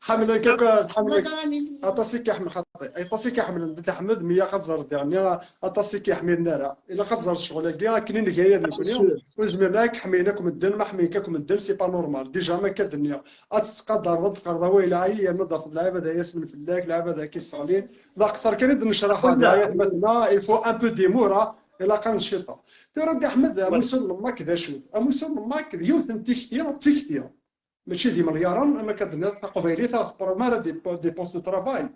Ḥemmlen akk, ḥemmlen. Aṭas i k-iḥemmel xaṭi. Aṭas i k-iḥemmlen Dda Ḥmed, mi ilaq ad ẓer diɣenni, aṭas i k-iḥmilen ara. Ilaq ad ẓer ccɣel-agi, akken i nga aya d nekkni. Ur zmiren ara ad k-ḥmilen akk medden, ma ḥmilen akk medden, c'est pas normal. Déjà, ma akka d-nniɣ, ad tettqadareḍ, ad teqqareḍ, a wayla, ay, yerna d afeḍ lɛibad ay asmen fell-ak, lɛibad ay k-isseɣlin. D aqeṣṣer kan i d-necraḥ, ay atmaten-a, il faut un peu d'humour, ah, ilaq ad nciṭeɣ. Tura, Dda Ḥmed, amussu n lemmak d acu-t? Amussu n lemmak d yiwet n tikti, d tikti. Mačči d imelyaṛen, am akka d-tenniḍ, taqbaylit, ur teqrib ara des, des postes de travail.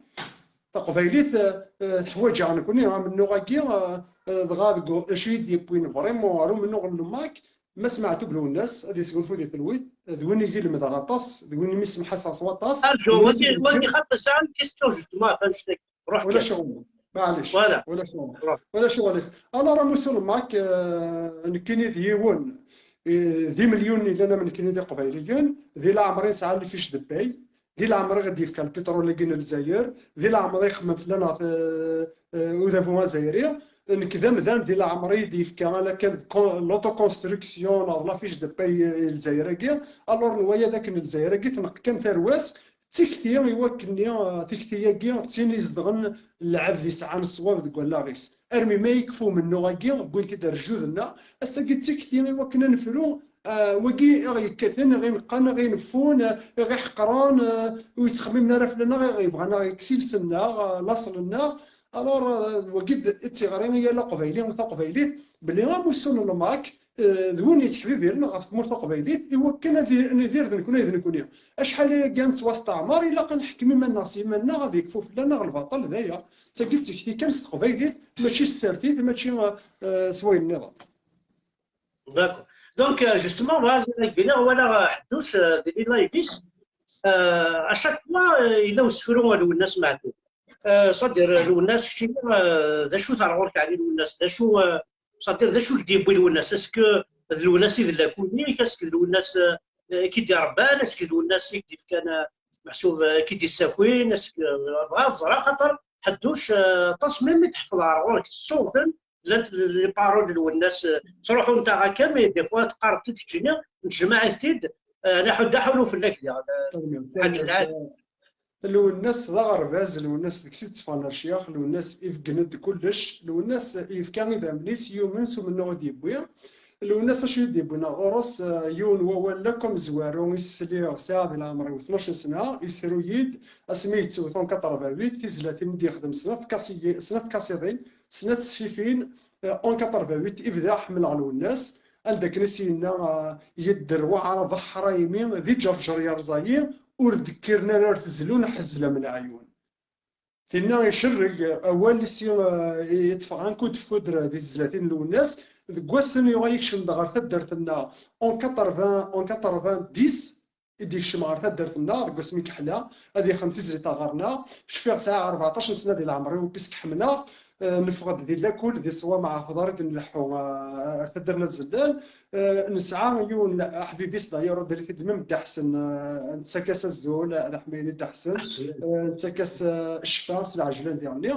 Taqbaylit, eh, eh, teḥwaǧ-aɣ nekkni, amennuɣ-agi, eh, eh, dɣa deg u-, acu i d-yewwin vraiment ɣer umennuɣ n lemmak, Mass Meɛtub Lwennas, ad yesgunfu di telwit, d win i yi-lemdeɣ aṭas, d win i mi semḥaseɣ s waṭas. Arǧu, wagi, wagi xaṭi sɛan question justement ɣef annect-agi. Ruḥ kan. Ulac uɣilif. Maɛlic. Voilà. Ulac uɣilif. Ruḥ. Ulac uɣilif. Alors, amussu n lemmak, eh, nekkini d yiwen, eh, d imelyunen yellan am nekkini d iqbayliyen, di leɛmer i nesɛa les fiches de paie, di leɛmer i ɣ-d-yefka lpiṭrul-agi n Lezzayer, di leɛmer i ixemmem fell-aneɣ, eh, eh, udabu azzayri, nekk d amdan di leɛmer i yi-d-yefka ala kan d con-, l'autoconstruction neɣ la fiche de paie i Lezzayer-agi, alors nwaya d akken Lezzayer-agi tneqq kan tarwa-s, d tikti i wakken-nni, eh, tikti-agi d tin izedɣen lɛebd yesɛan ṣṣwab deg wallaɣ-is. Armi ma yekfa umennuɣ-agi, wwin-t-id ar jjud-nneɣ, ass-agi d tikti i wakken ad nefru, eh, wagi i ɣ-yekkaten, i ɣ-ineqqen, i ɣ-ineffun, eh, i ɣ-iḥeqren, eh, ur yettxemmimen ara fell-aneɣ, i ɣ-yebɣan ad ɣ-yekkes iles-nneɣ, eh, laṣel-nneɣ. Alors, eh, wagi d, d tiɣri i yal aqbayli u taqbaylit, belli amussu n lemmak, eh, d win yettḥebibiren ɣef tmurt taqbaylit, i wakken ad i-, nidir d nekkni d nekkni. Acḥal ayagi ad nettwasteɛmer, ilaq ad nḥekkem iman-nneɣ s yiman-nneɣ, ad yekfu fell-aneɣ lbaṭel, d aya. D tagi d tikti kan s teqbaylit, mačči s tsertit, mačči, eh, s wayen nniḍen. D'accord. Donc, euh, justement, voilà, walaɣ, euh, Ḥeddus, euh, di live-is, euh, à chaque fois, euh, yella usefru n Lwennas Meɛtub. Euh, c'est-à-dire, euh, Lwennas, keččini, euh, d acu-t ar ɣur-k, ɛni Lwennas, d acu, euh, c'est-à-dire, d acu i k-d-yewwi Lwennas? Est-ce que d Lwennas i d lakul-ik? Est-ce que d Lwennas, euh, i k-id-irebban? Est-ce que d Lwennas i k-d-yefkan, euh, meḥsub, euh, i k-id-issakin? Est-ce que, euh, bɣiɣ ad ẓreɣ, xaṭer Ḥeddus, euh, aṭas mi, mi tḥefḍeḍ ar ɣur-k, tettsuɣten, llant les paroles n Lwennas, euh, ttruḥunt-aɣ akka, mais des fois teqqareḍ-t-id keččini, nettjemmaɛ-it-id, euh, naḥu-, d aḥunu fell-ak diɣ, euh, ḥaǧa lɛali. Lwennas d aɣerbaz, Lwennas deg-s i d-tteffɣen lecyax, Lwennas ibeggen-d kullec, Lwennas yefka idammen-is, yumen s umennuɣ i d-yewwi. Lwennas acu i d-yewwin ɣur-s, eh, yiwen wawal akk amezwaru i s-sliɣ, sɛiɣ di leɛmer-iw tnac n sna, yessru-yi-d asmi yettewt en quatre-vingt-huit, tizlatin i d-yexdem snat tkasi-, snat tkasiḍin, snat tesfifin, eh, en quatre-vingt-huit, ibda ḥemmleɣ Lwennas, anda akken i s-yenna, eh, yedder waɛrab aḥraymi, di Ǧerǧer yerẓa-yi, ur d-kkiren ara ar tezlun ḥezlam leɛyun. Tinna icerreg awal-is i, eh, i yeṭṭef un coup de foudre di tezlatin n Lwennas, deg wass-nni yuɣal yekcem-d ɣer taddart-nneɣ en quatre-vingts, en quatre-vingt-dix, i d-yekcem ɣer taddart-nneɣ deg wasmi i yeḥla ad yexdem tizlit ɣer-neɣ. Cfiɣ sɛiɣ rbeɛṭac n sna di leɛmer-iw, puisque ḥemmleɣ-t. Eh, neffeɣ-d di lakul, di ṣṣwamaɛ, ɣef uḍar i d-nleḥḥu, eh, ar taddart n At Zellal. Eh, nesɛa yiwen aḥbib-is, d'ailleurs, ur d-rri-t-id même, Dda Ḥsen, eh, nettak-as azul, eh, d aḥmayen i Dda Ḥsen. Eh, nettak-as, eh, ccfa s lɛejlan diɣenni.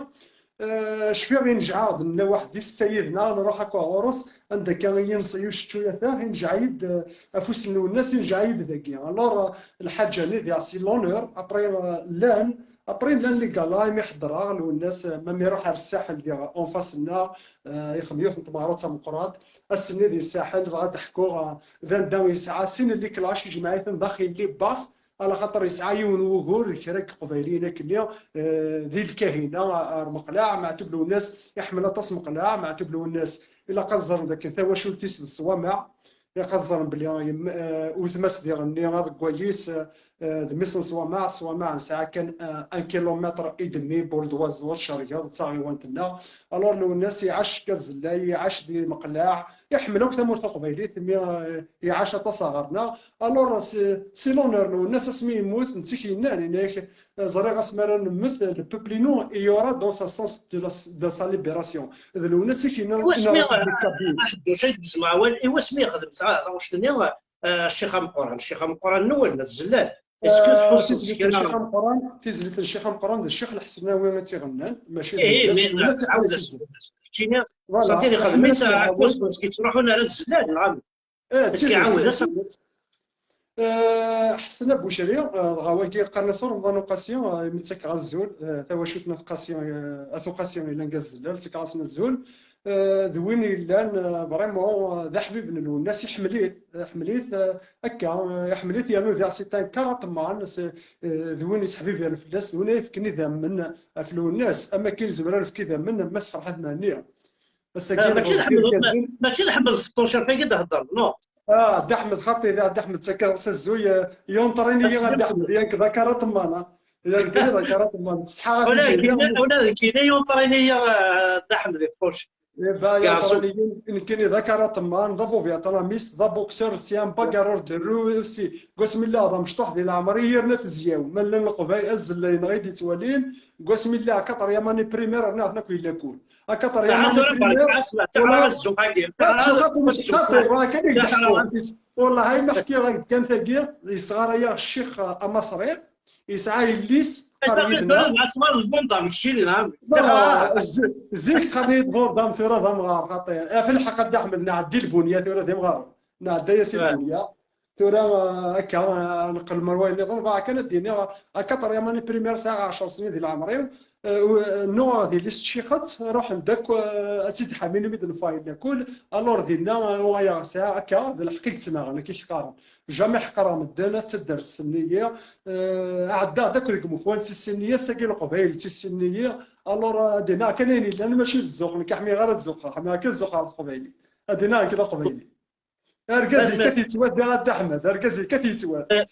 Eh, cfiɣ injeɛ-aɣ-d, nella waḥed di setta yid-neɣ, nruḥ akk ɣur-s, anda akka i yi-nṣeyyu ceččuyat-a, injeɛ-iyi-d, eh, afus n Lwennas, injeɛ-iyi-d dagi. Alors, eh, lḥaǧa-nni diɣ, c'est l'honneur, après, eh, llan, après llan les galas, imi ḥeddreɣ, Lwennas, eh, ma mi iruḥ ar ssaḥel diɣ en face-nneɣ, eh, ixdem yiwet n tmeɣra d tameqqrant, ass-nni di ssaḥel, bɣiɣ ad d-ḥkuɣ, eh, d anda yesɛa sin n les clashs, ijmeɛ-iten daxel les baffes, ala xaṭer yesɛa yiwen wugur d kra n Iqbayliyen akkenni, eh, di Lkahina, ar Meqleɛ, Meɛtub Lwennas iḥemmel aṭas Meqleɛ, Meɛtub Lwennas ilaq ad ẓren dakken tawacult-is d ṣṣwamaɛ, Ilaq ad ẓren belli yem-, eh, wetma-s diɣenni aḍeggay-is, eh, d mmi-s n Ṣwamaɛ. Ṣwamaɛ nesɛa kan, eh, un kilomètre et demi, Bourdoiseau, Cergeḍ, d taɣiwant-nneɣ. Alors Lwennas iɛac deg At Zellal, iɛac di Meqleɛ, iḥemmel akk tamurt taqbaylit, mi, eh, iɛac aṭas ɣer-neɣ. Alors c'est, c'est l'honneur Lwennas, asmi yemmut, netta i k-yennan, yenna-ak, eh, ẓriɣ asmi ara nemmet, le peuple-inu, il y aura dans sa sens de la, de sa libération. D Lwennas i k-yennan, i wasmi, une république kabyle. Aḥedduc, ay d-gezmeɣ awal, i wasmi yexdem ta-, taɣect-nni, eh, Ccix Ameqqran, Ccix Ameqqran-nwen, At Zellal. Est-ce que, eh, tḥusseḍ s kra? Ccix Ameqqran, tizlit n Ccix Ameqqran d Ccix Lḥesnawi i tt-iɣennan, mačči d, eh, Lwennas. Lwennas iɛawed-as. Keččini, voilà, santini xedmen-tt à cause parce que ttruḥun ar At Zellal, neɣ amek? Eh, d tidet, d tidet. Eh, Ḥsen Abucri, eh, dɣa wagi qqaren-as Remḍan Uqasi, eh, imi ttakkeɣ azul, eh, tawacult n At Qasi, eh, At Uqasi yellan deg At Zellal, ttakkeɣ-asen azul. Eh, d win yellan, eh, vraiment, eh, d aḥbib n Lwennas, iḥemmel-it, iḥemmel-it, eh, akka, eh, iḥemmel-it yernu diɣ c'est un karateman, c'est, eh, d win yesseḥbiben fell-as, d win ay yefken idammen ɣef Lwennas, am akken yezmer ad nefk idammen am Mass Ferḥat Mhenni. Ass-agi, ah, mačči d Ḥmed, ma-, mačči d Ḥmed Feṭṭuc, ɣef wagi d-theddreḍ, non? Ah, Dda Ḥmed, xaṭi, Dda Ḥmed, ttakkeɣ-as azul, eh, yunṭer-ini-yi a Dda Ḥmed, yank d akaraṭ-mman, ah. Yank d akaraṭ-mman, setḥa ɣef walakin, walakin yunṭer-ini-yi, eh, Dda Ḥmed Feṭṭuc. Eh, ba, yunṭer-ini-yi, nekkini d akaraṭ-mman, d abuvietnamiste, d aboxeur, c'est un bagarreur de rue aussi. Deg wasmi lliɣ d amecṭuḥ di leɛmer-i, yerna tezyaw. Ma llan Leqbayel, At Zellal-nneɣ i d-yettwalin, deg wasmi lliɣ quatrième année primaire, rniɣ-ten akk di lakul. Akka ṭerya. Tura barek, asma, taɛra zzux-agi. Taɛra zzux-agi. Wallah, ay ma ḥkiɣ-ak-d kan tagi, yesɣaray-aɣ ccix, uh, amaṣri, yesɛa yelli-s, qqaren-iyi-d Van Damme, keččini, neɣ? Zik qqaren-iyi-d Van Damme, tura d amɣar, xaṭi. Ɣef lḥeqq, a Dda Ḥmed, nɛeddi Lbunya, tura d imɣar. Nɛedda-yas i Lbunya. Tura, eh, akka, eh, neqqel mer wayen nniḍen, bɣiɣ kan ad d-iniɣ, akka, quatrième année primaire, sɛiɣ ɛecṛ snin di leɛmer-iw, eh, u-, eh, nuɣeɣ di list Cixet, ruḥen-d akk, eh, ad tt-id-ḥamin imi d-neffeɣ i lakul, alors dinna, eh, uɣaleɣ sɛiɣ akka, d lḥeqq i yettnaɣen, akka i k-qqaren. Jamais ḥeqreɣ medden, ad taddart tessen-iyi, eh, ɛeddaɣ-d akk deg Mekwan, ttissinen-iyi, ass-agi Leqbayel ttissinen-iyi, alors, eh, ad d-iniɣ kan ayen yellan, mačči d zzux, nekk ḥmiɣ ara ad zuxxeɣ, ḥmiɣ kan ad zuxxeɣ ɣer Teqbaylit, ad d-iniɣ nekk d Aqbayli. Argaz yekkat yettwat, da, a Dda Ḥmed, argaz yekkat yettwat. Eh,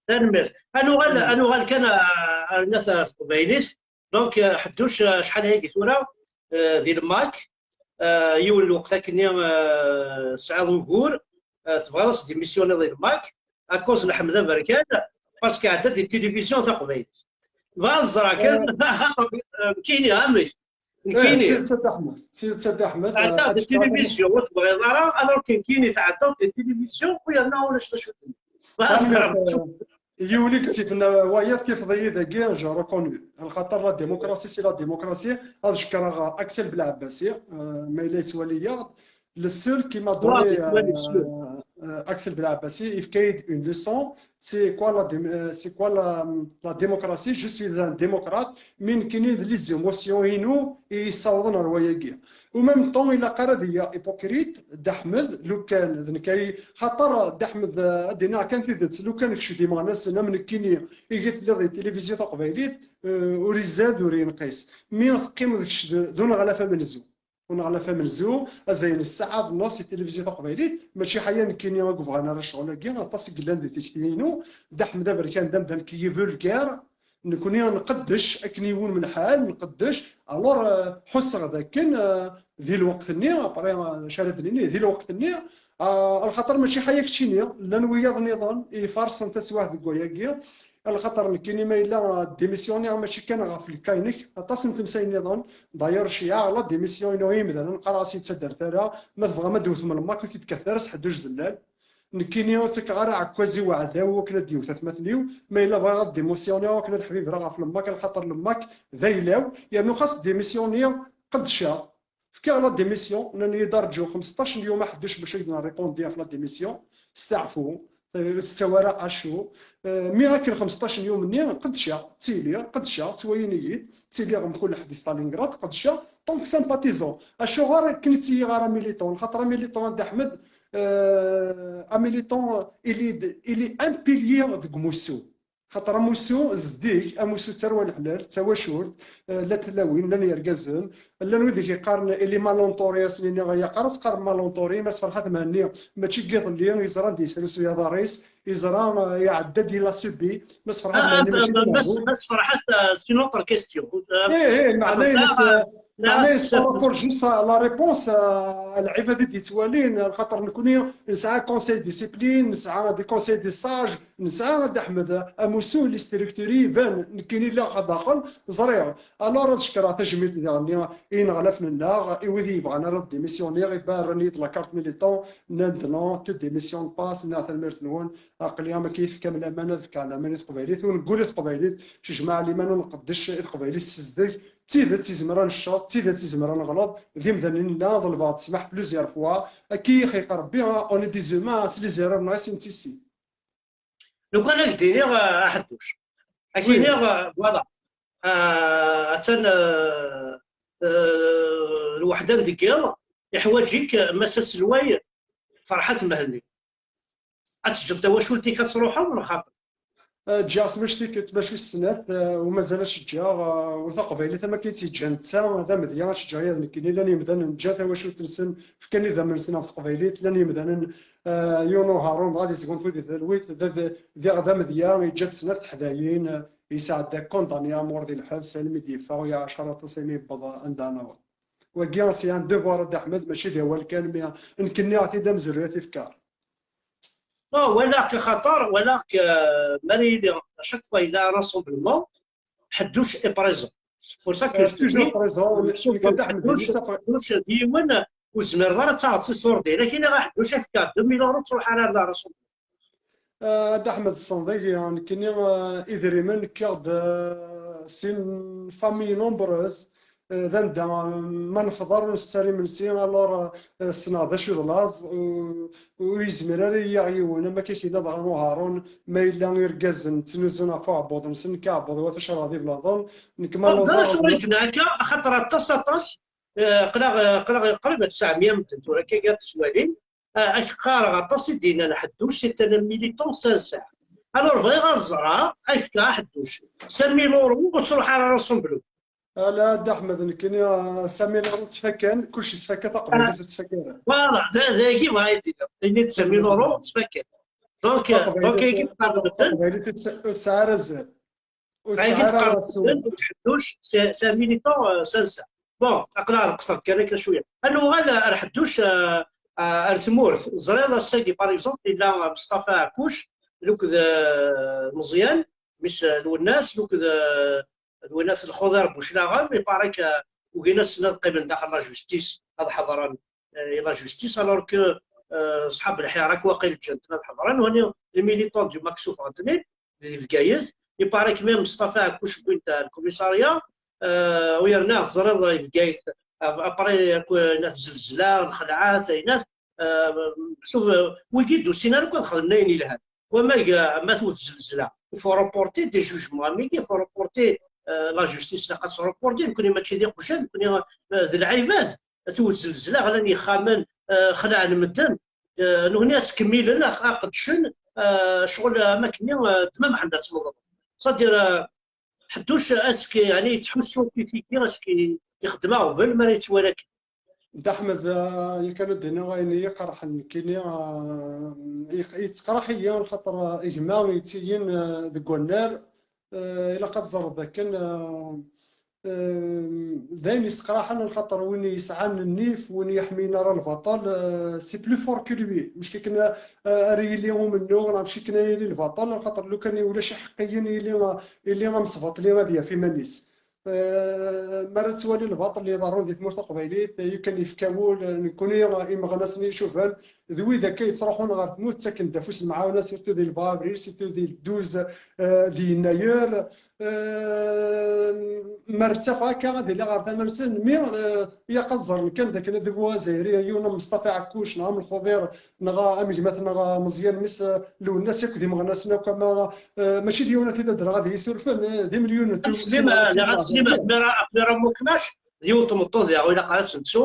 tanemmirt. Ad nuɣal, ad nuɣal kan, ah, ar Nna Teqbaylit. Donc, eh, Ḥedduc, eh, acḥal ayagi tura, eh, di lmak, eh, yiwen lweqt akkenni, eh, tesɛiḍ ugur, eh, tebɣiḍ ad tdimisyuniḍ di lmak, à cause n Ḥmed Aberkan, parce que iɛedda-d di tilivizyu taqbaylit. Bɣiɣ ad ẓreɣ kan, eh, xaṭer, eh, nekkini, amek? Nekkini. Eh, d tidet a Dda Ḥmed, d tidet a Dda Ḥmed, eh, tɛeddaḍ di tilivizyu, ur tebɣiḍ ara, alors que nekkini tɛeddaḍ di tilivizyu, u yerna ulac d acu. Bɣiɣ ad ẓreɣ. Yiwen i yettifen wayeḍ, tifeḍ-iyi dagi, je reconnus. Lxaṭer la démocratie, c'est la démocratie. Ad cekkreɣ Axel Belɛebbasi, eh, ma yella yettwali-yaɣ-d. Le seul qui m'a donné, euh, euh, Axel Belɛebbasi, yefka-yi-d une leçon, c'est quoi la dém-, euh, c'est quoi la, la démocratie? Je suis un démocrate, mais nekkini d les émotions-inu i yessawḍen ar wayagi. Au même temps, ilaq ara d iyya hypocrite, Dda Ḥmed, lukan d nekk ay, xaṭer Dda Ḥmed, euh, ad d-iniɣ kan tidet, lukan kečč d imeɣnasen am nekkini, i telliḍ di tilivizyu taqbaylit, euh, ur izad, ur yenqis. Mi teqqimeḍ kečč d, d uneɣlaf amenzu. Uneɣlaf amenzu, azay n ssaɛa d nneṣ i tilivizyu taqbaylit, mačči ḥaya nekkini i yebɣan ara ccɣel-agi, aṭas i yellan di tikti-inu, Dda Ḥmed Aberkan d amdan qui vulgaire, nekkni nqeddec akken iwulem lḥal, nqeddec, alors, euh, ḥusseɣ d akken, euh, di lweqt-nni, après, euh, acu ara d-nini, di lweqt-nni, euh, lxaṭer mačči ḥaya keččini, llan wiyaḍ nniḍen i ifarṣen taswaɛt deg wayagi, Lxaṭer nekkini ma yella démissionniɣ mačči kan ɣef lka-inek, aṭas n temsayin nniḍen. D'ailleurs, ceyyɛeɣ la démission-inu i yimdanen, qqareɣ-as ur yettaddar ara, ma tebɣam ad d-tewtem lmak, ur t-id-kkatet ara s ḥedd ujzellal. Nekkini ur ttakkeɣ ara aɛekkaz i uɛdaw akken ad d-yewwet atmaten-iw, ma yella bɣiɣ ad démissionniɣ akken ad ḥbibreɣ ɣef lmak, lxaṭer lmak d ayla-w, yernu xas démissionniɣ, qeddceɣ. Fkiɣ la démission, nnan-iyi-d rǧu xmesṭac n yum aḥedduc bac ad k-d-nripundi ɣef la démission, steɛfu, eh, ur tettawi ara acu. Eh, mi akken xmesṭac n yum-nni, qeddceɣ, ttiliɣ, qeddceɣ, ttwalin-iyi-d, ttiliɣ mkul ḥedd di Stalingrad, qeddceɣ, tant que sympathisant. Acuɣer akken ur ttiliɣ ara militant? Lxaṭer amilitant, a Dda Ḥmed, eh, amilitant, il est, il est un pilier deg umussu. Xaṭer amussu zeddig, amussu d tarwa n leḥlal, d tawacult, eh, llan tlawin, llan yergazen, llan wid i k-yeqqaren ili malentori, asen-iniɣ ya qqar ad teqqarem malentori, Mass Ferḥat Mhenni mačči n yiḍelli, yeẓra anda yesrusuy aḍar-is, yeẓra, eh, iɛedda-d, il a subi, Mass Ferḥat Mhenni mačči d ameɛbud. Mass Ferḥat, eh, c'est une autre question. Eh, eh, meɛna ines, meɛna ines par rapport juste à la réponse, eh, à lɛibad i d-yettwalin, lxaṭer nekni nesɛa conseil discipline, nesɛa des conseils des sages, Nesɛa, a Dda Ḥmed, amussu, les structures iban, nekkini lliɣ daxel, ẓriɣ. Alors, ad cekkreɣ tajmilt diɣen i ineɣlafen-nneɣ, i wid yebɣan ara démissionner, i rran-iyi-d la carte militant, nnan-d non, tu démissionnes pas, nniɣ tanemmirt-nwen, aql-i am akka i tefkam laman, ad fkeɣ laman i teqbaylit, ur neggul i teqbaylit, cejmaɛ liman ur nqeddec i teqbaylit, ssizdeg, d tidet izmer ad necceḍ, d tidet izmer ad neɣleḍ, d imdanen nella, ḍelbeɣ-d ssmaḥ plusieurs fois, akka i ixeq Rebbi, on est des humains, s les erreurs-nneɣ i s-nettissin. Lukan ad k-d-iniɣ, ah, aḥedduc. Ad k-iniɣ, ah, voilà. Ah, attan, ah, ah, lweḥda n deg yiḍ, iḥwaǧ-ik, ah, Mass aselway Ferḥat Mhenni. Ad teǧǧeḍ tawacult-ik ad truḥeḍ, neɣ xaṭi? Ah, ǧǧiɣ s mac tikkelt, mačči s snat, ah, u mazal ad tt-ǧǧeɣ, ah, u taqbaylit am akka i tt-yeǧǧa netta, d amedya ad tt-ǧǧeɣ ya d nekkini, llan yemdanen ǧǧan tawacult-nsen, fkan idammen-nsen ɣef teqbaylit, llan yemdanen, ah, yiwen uharun dɣa ad yesgunfu di talwit, d, d, diɣ d amedya, yeǧǧa-d snat teḥdayin, ah, yesɛedda condamné à mort di lḥebs, almi d-yeffeɣ, u yeɛɛec aṭas imi yewweḍ anda ara naweḍ. Wagi, c'est un devoir, a Dda Ḥmed, mačči d awal kan, mi nekkni aɣ-t-id amezruy ad t-ifker. Non, walaɣ-k axaṭer, walaɣ-k, euh, mi ara yili, à chaque fois yella rassemblement, Ḥedduc est présent. C'est pour ça que je te dis, Ḥedduc d yiwen, ur tezmireḍ ara ad taɣeḍ tisurdin. Ad k-iniɣ a Ḥedduc, ad fkeɣ deux mille euros, ur ttruḥ ara ar la rassemblement. Ah, a Dda Ḥmed, tessneḍ-iyi, nekkini, ah, idrimen kkiɣ-d, ah, si une famille nombreuse, ah, d anda, ah, ma nefḍer ur nsettar imensi, alors, ah, ssneɣ d acu d laẓ, u-, ur yezmir ara i yaɣ yiwen, am akka k-yenna dɣa Uharun, ma yella irgazen ttnuzun ɣef uɛebbuḍ-nsen, nekk aɛebbuḍ-iw ata cerɛeɣ d iblaḍen, nekk ma lluẓeɣ. Teẓriḍ acu i yenna akka? Axaṭer aṭas, aṭas, ah, aql-aɣ, ah, aql-aɣ qrib tesɛemya medden tura akka i ɣ-d-ttwalin. Ah, ad k-qqareɣ aṭas i d-yennan Ḥedduc, c'est un militant sincère. Alors, bɣiɣ ad ẓreɣ, ad k-fkeɣ a Ḥedduc, cinq mille euros, ur ttruḥ ara rassemblement. Ala, a Dda Ḥmed, nekkini, ah, cinq mille euros ttfakan, kullec yettfaka, taqbaylit ur tettfaka ara. Voilà, d, d dagi bɣiɣ ad d-iniɣ. Ini-d cinq mille euros ttfakan. Donc, donc, agi qqaren medden. Taqbaylit ur tt-, ur tesɛi ara azal. Ur tesɛi ara azal. Ḥedduc, c'est, c'est un militant, euh, sincère. Bon, aql-aɣ nqeṣṣer kan akka cwiya. Ad nuɣal ar Ḥedduc, euh, euh, ar tmurt. Ẓriɣ ass-agi, par exemple, yella Mustafa Ɛekkuc, d akked, euh, Meẓyan, mmi-s, euh, Lwennas, d akked, euh, d winna Lxuḍir Buclaɣem, il paraît que ugin ad qqiment daxel la justice, ad ḥeḍren, euh, i la justice, alors que, euh, ṣḥab lḥir akk waqil ǧǧan-ten ad ḥeḍren, wani les militants du MAK ssufɣen-ten-id, di Bgayet, il paraît que même Mustafa Ɛekkuc wwin-t ar le commissariat, euh, u yerna teẓriḍ di Bgayet, après akk, euh, nat zzelzla, lxelɛat, aynat, euh, suf, euh, wigi d-usin ara akk ad xedmen ayen yelhan. Wamag, euh, ma tewwet zzelzla, il faut reporter des jugements, am wigi, il faut reporter, euh, la justice, ilaq ad tt-reporter, nekkni mačči d iqjan, nekkni, euh, d lɛibad, tewwet zzelzla, ɣlan yexxamen, euh, xelɛen medden, euh, nutni ad ttkemmilen, ad, ad qeddcen, euh, ccɣel, euh, am akkenni, euh, d ma mḥend ad tmeḍleḍ. C'est-à-dire, euh, Ḥedduc, est-ce que, yeɛni, yettḥussu i tigi, est-ce que ixeddem aɣbel mi ara yettwali akken? Dda Ḥmed, ah, yakan ad d-iniɣ ayen i yi-iqerḥen nekkini, ah, yeq-, yettqerḥ-iyi, lxaṭer, ah, gma yettiyin, ah, deg wannar, ah, ilaq ad teẓreḍ dakken, ah, ah, d ayen yesseqraḥen, lxaṭer win yesɛan nnif, win yeḥmin ara lbaṭel, ah, c'est plus fort que lui. Mec akken, ah, ara yili umennuɣ, neɣ mec akken ara yili lbaṭel, lxaṭer lukan ulac iḥeqqiyen, yili, ah, yili amesbaṭli ad yaf iman-is. Eh, mi ara nettwali lbaṭel i iḍerrun di tmurt taqbaylit, eh, yakan yefka wul, eh, nekkni, eh, imeɣnasen i icuban, d wid akka yettruḥun ɣer tmurt, ttaken-d afus n lemɛawna, surtout di le vingt avril, surtout di le douze, eh, di yennayer. Eh, mi ara ttafeɣ akka ad iliɣ ɣer tama-nsen, mi, eh, ilaq ad ẓren kan d akken adabu azzayri, yiwen am Mustafa Ɛekkuc neɣ am Lxuḍir, neɣ am gma-tneɣ Meẓyan, mmi-s, eh, Lwennas, akk d imeɣnasen akk, ama, eh, mačči d yiwen ad t-id-adreɣ ad iyi-surfen, eh, d imelyunen. Ad teslim, eh, ad teslim, ɣef Mira, ɣef Mira Muknac, d yiwet n tmeṭṭut diɣ ilaq ara tt-nettu,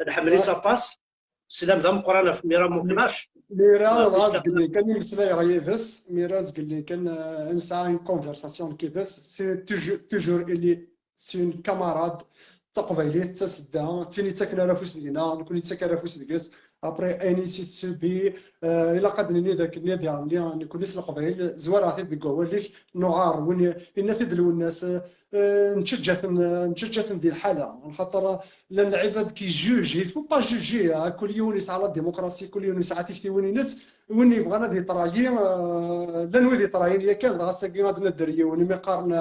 nḥemmel-itt aṭas. Sslam d ameqqran ɣef Mira Muknac. Mira, dɣa zgelli kan imeslayeɣ yid-s, Mira zgelli kan, euh, nesɛa une conversation yid-s, c'est toujours, toujours, il est, c'est une camarade, d taqbaylit, d tasedda, d tin yettaken ara afus deg-neɣ, nekkni yettak ara afus deg-s. Après, ayen i s-yettsubi, euh, ilaq ad nini d akken ad iɣenni, nekkni s Leqbayel, zwareɣ-t-id deg wawal-ik, nuɛar, win i-, yenna-t-id Lwennas, euh, nčeǧǧa-ten, nčeǧǧa-ten di lḥala, lxaṭer llan lɛibad qui jugent, il faut pas juger, hein. Kul yiwen yesɛa la démocratie, kul yiwen yesɛa tiktiwin-ines. Win yebɣan ad yeṭrayi, euh, llan wid yeṭrayin yakan, dɣa ass-agi ad nadder yiwen, imi qqaren,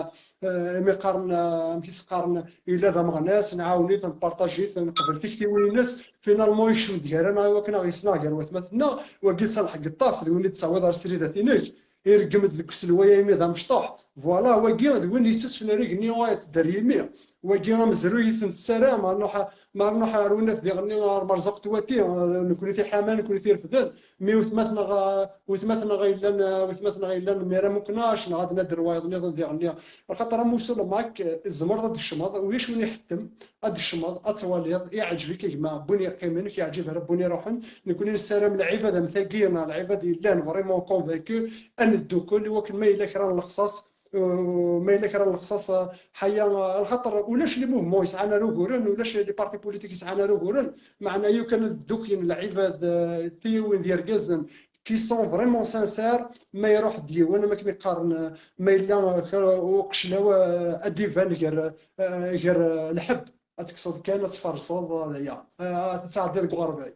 euh, imi qqaren, euh, amek i s-qqaren, yella d ameɣnas, nɛawen-it, npartaj-it, nqbel tiktiwin-ines, finalement yekcem-d gar-aneɣ i wakken ad aɣ-yesneɣ gar watmaten-nneɣ, wagi d Ṣaleḥ Geṭṭaf, d win i d-tawiḍ ar sridat-inek. Ireggem-d deg uselway-a imi d amecṭuḥ. Voilà, wagi d win yessutfen ar igenni, ɣaya-t-id ar yimi. Wagi amezruy i t-nessaram, ma nruḥ, ma nruḥ ar winat diɣenni, ar Merzuq Twati, eh, nekkni tiḥama, nekkni tirefden. Mi wetmat-nneɣ, eh, wetmat-nneɣ yellan, eh, wetmat-nneɣ yellan Mira Muknac, neɣ ad nadder wayeḍ nniḍen diɣenni. Axaṭer amussu Lmak, eh, tzemreḍ ad d-tecmeḍ, ulac win iḥettem, ad d-tecmeḍ, ad twaliḍ, iɛǧeb-ik a gma, n win yeqqimen, ur k-yeɛǧib ara n win iruḥen. Nekkni nessaram lɛibad am tagi, neɣ lɛibad yellan vraiment convaincus, ad neddukkel i wakken ma yella kra n lexṣaṣ, euh, ma yella kra n lexṣaṣ, euh, ḥaya, euh, lxaṭer ulac les mouvements yesɛan ar uguren, ulac les partis politiques yesɛan ar uguren, meɛna yukan ad dduklen lɛibad, euh, tiyiwin d yergazen qui sont vraiment sincères, ma iruḥ-d yiwen, am akken i qqaren, euh, ma yella, euh, kra uqeclaw, euh, ad d-iban gar, euh, gar, euh, lḥebb. Ad tekkseḍ kan, ad tferseḍ, d aya. Ah, ad tesɛeddiḍ deg uɣerbal.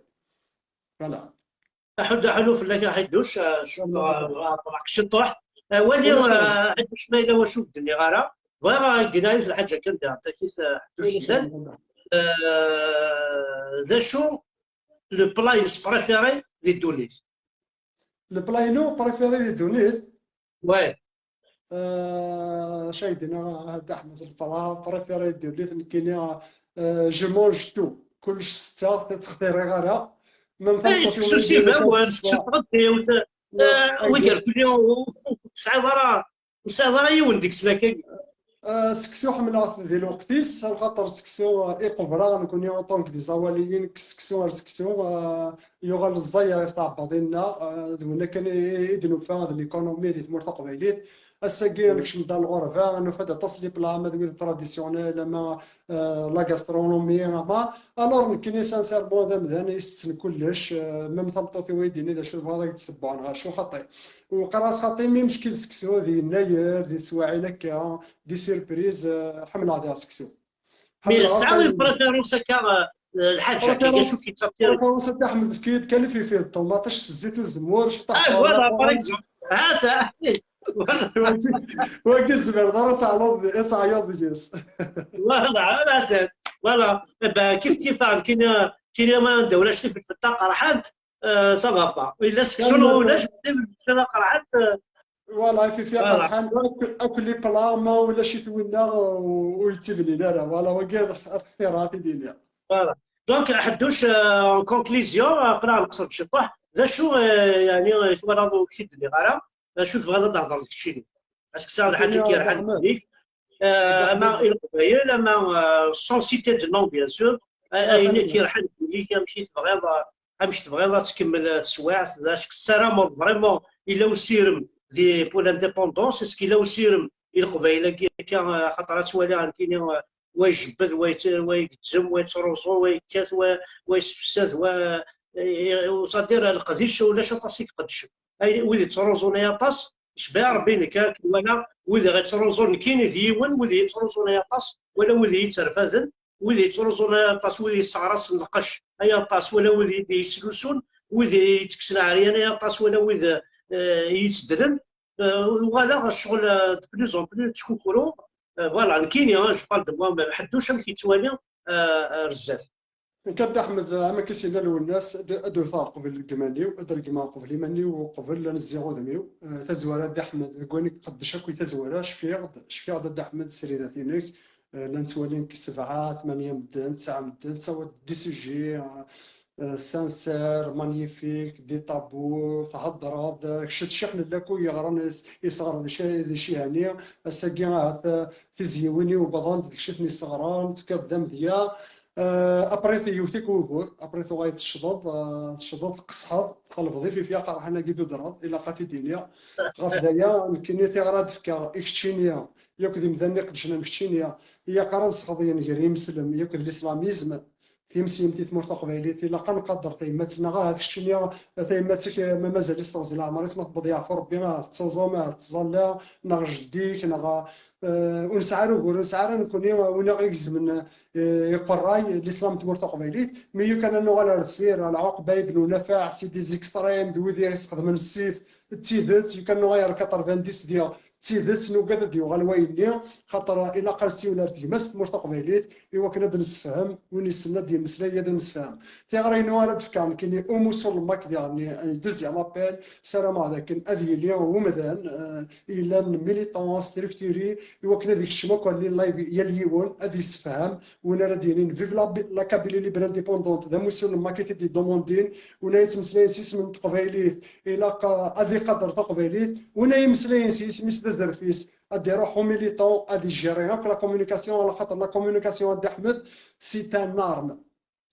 Voilà. Aḥud, aḥulu fell-ak a Ḥidduc, ah, cukkeɣ, ah, ṭṭreɣ-k ciṭuḥ. Ah, wali, ah, Ḥidduc, ma yella wacu ur d-nniɣ ara. Bɣiɣ ad gneɣ yiwet lḥaǧa kan daɣen, takit, ah, Ḥidduc Slan. Ah, d acu le plat-ines préféré di ddunit? Le plat-inu préféré di ddunit? Ouais. Euh, acu ay d-yenna Dda Ḥmed, le plat préféré di ddunit, nekkini, euh, je mange tout. Kullec setteɣ, ur ttextiriɣ ara. Même tameṭṭut-inu seksu s ibawen, seksu tɣeddiwt, euh, wigar kulli ur tesɛiḍ ara, ur tesɛiḍ ara yiwen deg-sen akkagi. Euh, seksu ḥemmleɣ-t di lweqt-is, lxaṭer seksu, euh, iqebreɣ nekkni en tant que des Awaliyin, seksu ar seksu, euh, yuɣal ẓẓay ɣef tɛebbaḍin-nneɣ, euh, d winna kan i, i d-nufa d l'économie di tmurt taqbaylit. Ass-agi, mm, nekcem-d ar lɣerba, nufa-d aṭas n les plats, ama d wid traditionnels, ama, euh, la gastronomie, ama. Alors, nekkini, sincèrement, d amdan i itetten kullec, euh, même tameṭṭut-iw i d-yenni d acu tebɣiḍ ad k-d-ssewweɣ neɣ acu, xaṭi. Ur qqar-as xaṭi, mi mecki d seksu, di yennayer, di teswaɛin akka, di surprise, euh, ḥemmleɣ diɣ seksu. Mais tesɛiḍ une préférence akka, euh, lḥaǧa akka, acu k-yettaftiren? Préférence akka, Ḥmed, efk-iyi-d kan ifilfil d ṭumaṭic s zzit uzemmur, cṭeḥ. Ah, voilà, par exemple. Hata. Wagi, wagi tzemreḍ ara ad teɛluḍ, ad teɛyuḍ deg-s. Voilà, voilà, voilà. Eh ben, kif kif, nekkini, nekkini ma anda ulac tifilfelt taqerḥant, euh, ça va pas. Illa seksu neɣ ulac, tifilfelt taqerḥant, euh, Voilà, ifilfil aqerḥan, akk, akk les plats, ma ulac-it winna, ur, ur yettibnin ara. Voilà, wagi ad, ad xtireɣ ad t-id-iniɣ. Voilà. Donc, Ḥedduc, euh, en conclusion, euh, aql-aɣ nqeṣṣer-d ciṭuḥ. D acu, euh, yeɛni, i twalaḍ ur k-id-nniɣ ara? D acu tebɣiḍ ad d-thedreḍ keččini? Parce que tesɛiḍ lḥaǧa i k-yerḥan deg-k. Euh, ama i Leqbayel, ama, euh, sans citer de nom, bien sûr. Euh, ayen i k-yerḥan deg-k, amek i tebɣiḍ, euh, amek tebɣiḍ ad tkemmel, euh, teswiɛt, d acu tessarameḍ vraiment, yella usirem di, pour l'indépendance, est-ce que yella usirem i Leqbayel-agi akka, euh, axaṭer ad twaliɣ nekkini, euh, wa ijebbed, wa yet-, wa igezzem, wa yettruẓu, wa yekkat, wa, wa yessefsad, wa, euh, c'est-à-dire leqdic ulac aṭas i iqeddcen. Ay, wid yettruẓun ay aṭas, Cbiɣ Rebbi nekk akken walaɣ wid i ɣ-yettruẓun, nekkini d yiwen, wid i yettruẓun ay aṭas, wala wid i yi-tterfaden, wid yettruẓun ay aṭas, wid yesseɣrasen lqecc ay aṭas, wala wid i d-yeslusun, wid i yettekksen ɛeryan ay aṭas, wala wid, eh, i yi-ttedlen. Eh, uɣaleɣ ccɣel, eh, de plus en plus ttkukruɣ. Eh, voilà, nekkini, hein, je parle de moi-même. Ḥedduc amek yettwali, eh, ar zdat? Nekk a Dda Ḥmed, am akka i s-yenna Lwennas, ad, ad wteɣ qbel deg iman-iw, ad regmeɣ qbel iman-iw, uqbel ad nezziɣ udem-iw. Eh, tazwara a Dda Ḥmed, deg wayen i iqeddec akk i tazwara, cfiɣ-d, cfiɣ-d a Dda Ḥmed sridat-inek, eh, la nettwali nekk sebɛa, tmanya medden, tesɛa medden, tettawiḍ-d des sujets, eh, eh, sincères, magnifiques, des tabous, theddreḍ, eh, kečč d ccix n llako yeɣran is-, isɣaren di Ci-, di Cihani, ass-agi ahat, eh, tizyiwin-iw wwḍent, d kečč i ten-isseɣren, tefkiḍ-d amedya. Euh, après, yiwet-ik wugur, après tuɣal tecḍeḍ, euh, tecḍeḍ, tqesḥeḍ, tqelbeḍ ififya qerḥan-agi d udraḍ, ilaq ad t-id-iniɣ. Ɣef daya, nekkini tiɣra d-fkeɣ i keččini, yakk d imdanen iqeddcen am keččini, ilaq ara ad sxeḍyen gar yimeslem yakk d l'islamisme, timsimt i tmurt taqbaylit, ilaq ad nqader tayemmat-nneɣ, ahat keččini tayemmat-ik ma mazal-itt teɣzi leɛmer-is, ma tewweḍ yeɛfu Rebbi, ahat tettaẓum, ahat tettẓalla, neɣ jeddi-k, neɣ, eh, ur nesɛi ara ugur, ur nesɛi ara nekkni win aɣ-igezmen, eh, iqerray l'islam n tmurt taqbaylit, mi yukan ad nuɣal ar deffir, Ɛelɛuqba ibn Unafaɛ, c'est des extrêmes, d wid i yesxedmen ssif, d tidet, yukan nuɣal ar quatre-vingt-dix diɣ, d tidet, nugad ad d-yuɣal wayenni, xaṭer ilaq ad nessiwel ar tegmat n tmurt taqbaylit, i wakken ad d-nessefhem, win yessen ad d-yemmeslay ad nemsefham. Tiɣri-inu ara d-fkeɣ nekkini umussu n lmak diɣen, un deuxième appel, ssarameɣ d akken ad yili umdan, eh, yellan militant, structuré, i wakken ad ikcem akk allen live yal yiwen, ad yessefhem, win ara d-yinin vive la, la Kabylie libre indépendante, d amussu n lmak i t-id-yeddumundin, win ara yettmeslayen s yisem n teqbaylit, ilaq, eh, ad iqader taqbaylit, win ara yettmeslayen s yisem-is d azref-is, ad iruḥ au militant, ad igérer akk la communication, ala xaṭer la communication, a Dda Ḥmed, c'est un arme.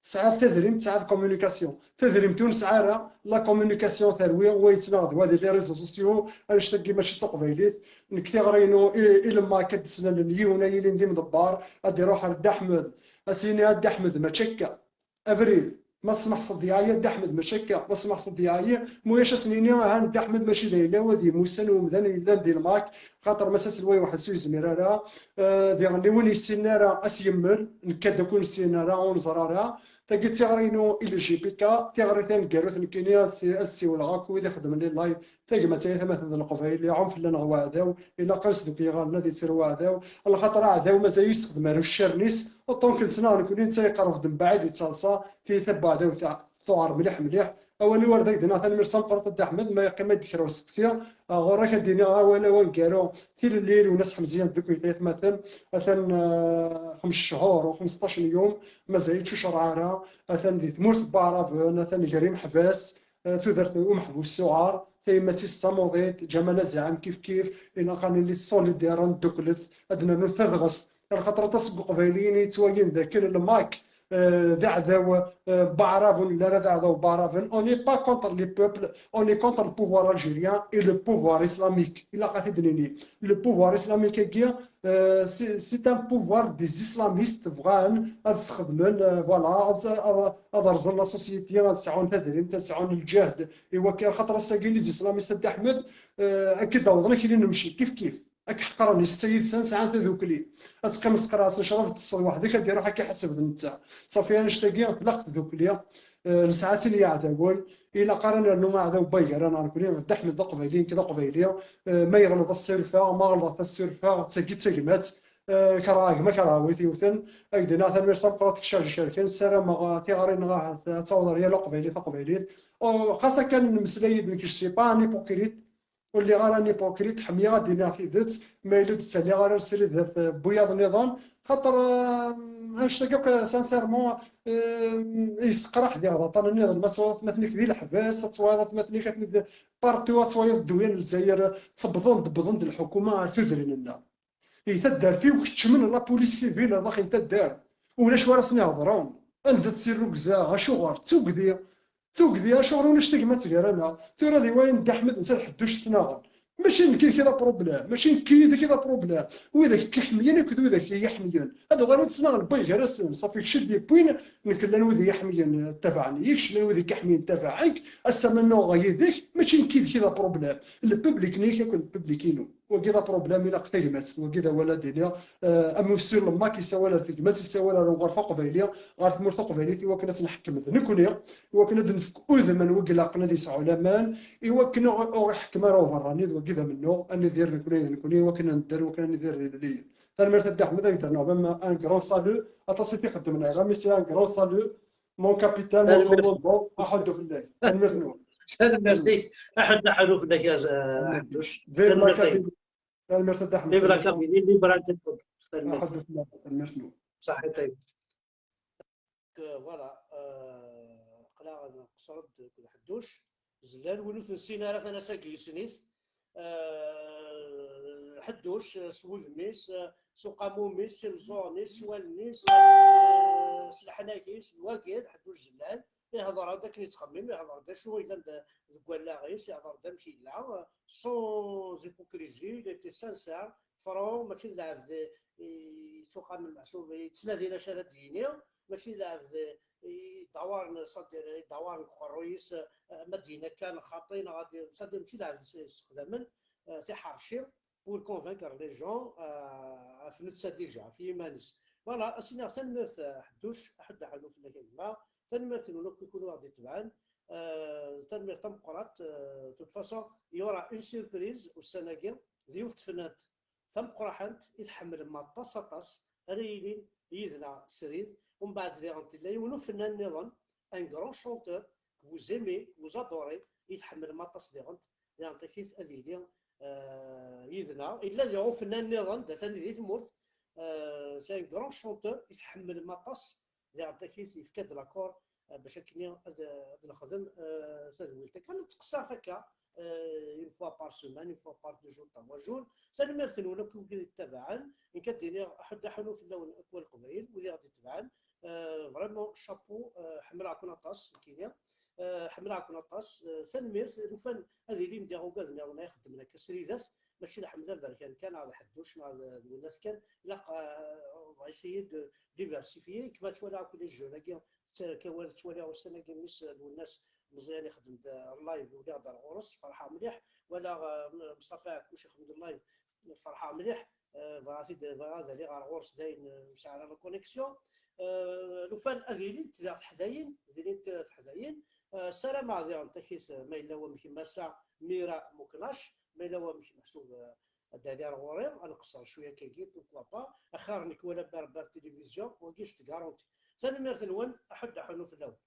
Tesɛiḍ tadrimt, tesɛiḍ communication. Tadrimt ur nesɛi ara, la communication terwi, wa yettnaɣ d wa di les réseaux sociaux, annect-agi mačči d taqbaylit. Nekk tiɣri-inu i, i lmak ad d-slalen yiwen ad yilin d imḍebber, ad iruḥ ar Dda Ḥmed, ad s-yini a Dda Ḥmed mačči akka. Abrid, ma tesmeḥseḍ yeɛya Dda Ḥmed mačči akka, ma tesmeḥseḍ yeɛya, ma ulac ad s-nini ahan Dda Ḥmed mačči d ayla-w, ad yemmusan umdan yellan di lmak, xaṭer ma s aselway weḥd-s ur yezmir ara, eh, diɣen i win yessinen ara ad s-yemmel, nekk ad akk ur nessin ara, ur neẓra ara. Tagi d tiɣri-inu i le G P K, tiɣri taneggarut nekkini ad s-, ad ssiwleɣ akk wid ixeddmen les live, tagmat ay atmaten d Leqbayel, iɛum fell-aneɣ weɛdaw, ilaq ad nesdukk iɣallen ad yetter weɛdaw, alaxaṭer aɛdaw mazal yessexdem ar uccaren-is, autant que nettnaɣ nekkni netta yeqreb-d mebɛid yettaḍsa, tiyita n weɛdaw ta-, tuɛer mliḥ mliḥ. Awal-iw ar d ak-d-iniɣ tanemmirt tameqqrant a Dda Ḥmed, ma yeqqim ad d-kra usteqsi, ah, ɣur-ak ad d-iniɣ awal-iw aneggaru, tilelli i Lwennas Ḥemziya n tdukli tayetmaten, atan, ah, xems cchur u xmesṭac n yum, mazal yettucerreɛ ara, atan di tmurt n Waɛraben, atan gar imeḥbas, eh, tudert n umeḥbus Suɛer, tayemmat-is d tamuḍint, Ǧamal Azaɛam kif kif, ilaq ad nili solidaire, ad nedduklet, ad d-nernu tabɣest. Lxaṭer aṭas n Iqbayliyen i yettwalin d akken lmak, eh, d aɛdaw, eh, n Waɛraben, ur nelli ara d aɛdaw n Waɛraben. On n'est pas contre les peuples, on est contre le pouvoir algérien et le pouvoir islamique. Ilaq ad t-id-nini. Le pouvoir islamique-agi, euh, c'est, c'est un pouvoir des islamistes bɣan ad sxedmen, euh, voilà, ad, ad, ad rẓen la société, ad sɛun tadrimt, ad sɛun lǧehd, i wakka, xaṭer ass-agi les islamistes a Dda Ḥmed, euh, ad k-id-awḍen, ad k-inin nemci kif kif, ad k-ḥeqren, yesetta yid-sen, sɛan tadukli, ad teqqimeḍ teqra-asen ccrab, ad teṭṭseḍ weḥd-k, ad d-iruḥ ad k-iḥaseb d netta. Ṣafi, annect-agi tlaq tdukli, euh, nesɛa sin yeɛdawen, ilaq ara nernu aɛdaw n waygar-aneɣ nekkni, Dda Ḥmed d aqbayli, nekk d aqbayli, euh, ma yeɣleḍ ad s-surfeɣ, ma ɣelḍeɣ ad s-surfeɣ, d tagi d tagmat, euh, kerheɣ gma, kerheɣ wi t-yewten, ad k-d-iniɣ tanemmirt tameqqrant kečč a icerken, ssarameɣ, euh, tiɣri-nneɣ ahat ad taweḍ ar yal aqbayli taqbaylit. Oh, xas akka nemmeslay-d nekk, je suis pas un hypocrite, ur lliɣ ara un hypocrite, ḥemmleɣ ad d-iniɣ tidet, ma yella ur d-ttaliɣ ara srid dat, euh, wiyaḍ nniḍen, xaṭer, euh, annect-agi akk, sincèrement, euh, yesseqraḥ diɣ d aṭṭan nniḍen, ma twalaḍ atmaten-ik di leḥbas, ad twalaḍ atmaten-ik atni d partout, ad twalaḍ ddewla n Lezzayer, tewwḍen-d, wwḍen-d lḥukuma ar tudrin-nneɣ. I taddart-iw keččmen la police civile ar daxel n taddart. Ulac wara sen-ihedṛen. Anda-tt tirrugza? Acuɣer? D tugdi. Tugdi, acuɣer ulac tagmat gar-aneɣ? Tura di wayen Dda Ḥmed netta d Ḥedduc ttnaɣen. Mačči nekk yid-k i d apṛublem, mačči nekk yid-k i d apṛublem. Widak k-iḥemmlen akked widak i yi-iḥemmlen, ad uɣalen ttnaɣen wway gar-asen. Ṣafi, kečč i d-yewwin, nekk llan wid i yi-iḥemmlen, ttabaɛen-iyi, kečč llan wid i k-iḥemmlen, ttabaɛen-k. Ass-a ma nnuɣeɣ yid-k, mačči nekk yid-k i d apṛublem. Le public-nni-k akked le public-inu. Wagi d apṛublem, ilaq tagmat, wagi d awal ad d-iniɣ. Eh, amussu n lmak yessawal ar tegmat, yessawal ar umɣar taqbayli, ɣer tmurt taqbaylit, i wakken ad tt-nḥekkem d nekkni, i wakken ad d-nefk udem n wigi ilaqen ad yesɛu laman, i wakken ur, ur iḥekkem ara uberrani, d wagi d amennuɣ, ad nidir nekkni d nekkni, i wakken ad nedder, i wakken ad nidir d ilelliyen. Tanemmirt a Dda Ḥmed, ad k-d-rnuɣ même un grand salut, aṭas i t-ixeddmen ara, mais c'est un grand salut, mon capitaine, mon commandant, aḥuddu fell-ak. Tanemmirt-nwen. Tanemmirt-ik. Aḥuddu, aḥuddu fell-ak, a Ḥedduc. Vive la Kabylie. Tanemmirt a Dda Ḥmed. Vive la Kabylie, vive la Kabylie. Tanemmirt. Aḥuddu fell-ak. Tanemmirt-nwen. Ṣaḥit. Voilà, euh, aql-aɣ nqeṣṣer-d akked Ḥedduc. Zlan win ur t-nessin ara, atan ass-agi yessen-it. Euh, Ḥedduc, euh, s wudem-is, euh, s uqamum-is, s imeẓẓuɣen-is, s wallen-is, euh, s leḥnak-is, d wagi d ḥedd ur zellal. Ihḍer-d akken yettxemmim, ihḍer-d acu yellan d, deg wallaɣ-is, ihḍer-d amek yella, sans hypocrisie, il était sincère, franc, mačči d lɛebd, eh, yettuqamen meḥsub, yettnadin acu ara d-yini, mačči d lɛebd, eh, yeddawaren, c'est-à-dire, yeddawaren deg uqerruy-is, eh, ma d-yini kan xaṭi, neɣ ad, c'est-à-dire, mačči d lɛebd yessexdamen, eh, tiḥerci, pour convaincre les gens, euh, ɣef netta déjà, ɣef yiman-is. Voilà, a s-iniɣ tanemmirt, euh, Ḥedduc, aḥuddu aḥunnu fell-ak a gma, tanemmirt-nwen akk i kunwi aɣ-d-itebɛen, euh, tanemmirt tameqqrant, euh, de toute façon, il y aura une surprise ussan-agi, d yiwet tfennant tameqqraḥant i tḥemmlem aṭas, aṭas, ara yilin yid-neɣ srid, umbeɛd diɣen tella yiwen ufennan nniḍen, un grand chanteur, que vous aimez, que vous adorez, i tḥemmlem aṭas diɣen, diɣen takit ad yili, euh, yid-neɣ. Yella diɣ ufennan nniḍen, d atan di tmurt, euh, c'est un grand chanteur, i tḥemmlem aṭas, diɣen takit yefka-d l'accord, euh, bac akken ad, ad nexdem, euh, tadwilt. Akka nettqeṣṣiret akka, euh, une fois par semaine, une fois par deux jours, trois jours. Tanemmirt-nwen akk i wid yettabaɛen. Nekk ad d-iniɣ aḥuddu aḥunnu fell-awen akk a Leqbayel, wid i ɣ-d-itebɛen. Euh, vraiment, chapeau, euh, ḥemmleɣ-ken aṭas, nekkini. Euh, ḥemmleɣ-ken aṭas. Euh, tanemmirt, lufan ad ilin diɣ ugad nniḍen ay ixeddmen akka sridat, mačči d Ḥmed Aberkan kan, neɣ d Ḥedduc, neɣ d, d winnat kan. Ilaq, euh, on va essayer de diversifier. Kma ttwaliɣ akk les jeunes-agi, tt-, kawal ttwaliɣ ussan-agi mmi-s d Lwennas Meẓyan ixeddem-d, euh, live, uliɣ-d ar ɣur-s, ferḥeɣ mliḥ. Walaɣ, euh, Mustafa Ɛekkuc ixeddem-d live, ferḥeɣ mliḥ. Euh, bɣiɣ ad t-id-, bɣiɣ ad aliɣ ar ɣur-s dayen, euh, ur sɛiɣ ara la connexion. Euh, lufan ad ilint diɣ teḥdayin, ad ilint, euh, teḥdayin. Euh, ssarameɣ diɣen takit, euh, ma yella wamek, Massa Mira Muknac, ma yella wamek meḥsub, euh, ad d-ali ar ɣur-i, ad nqeṣṣer cwiya akkagi, pourquoi pas. Axir nekk wala berber télévision, wagi je te garantis. Tanemmirt-nwen, aḥuddu aḥunnu fell-awen.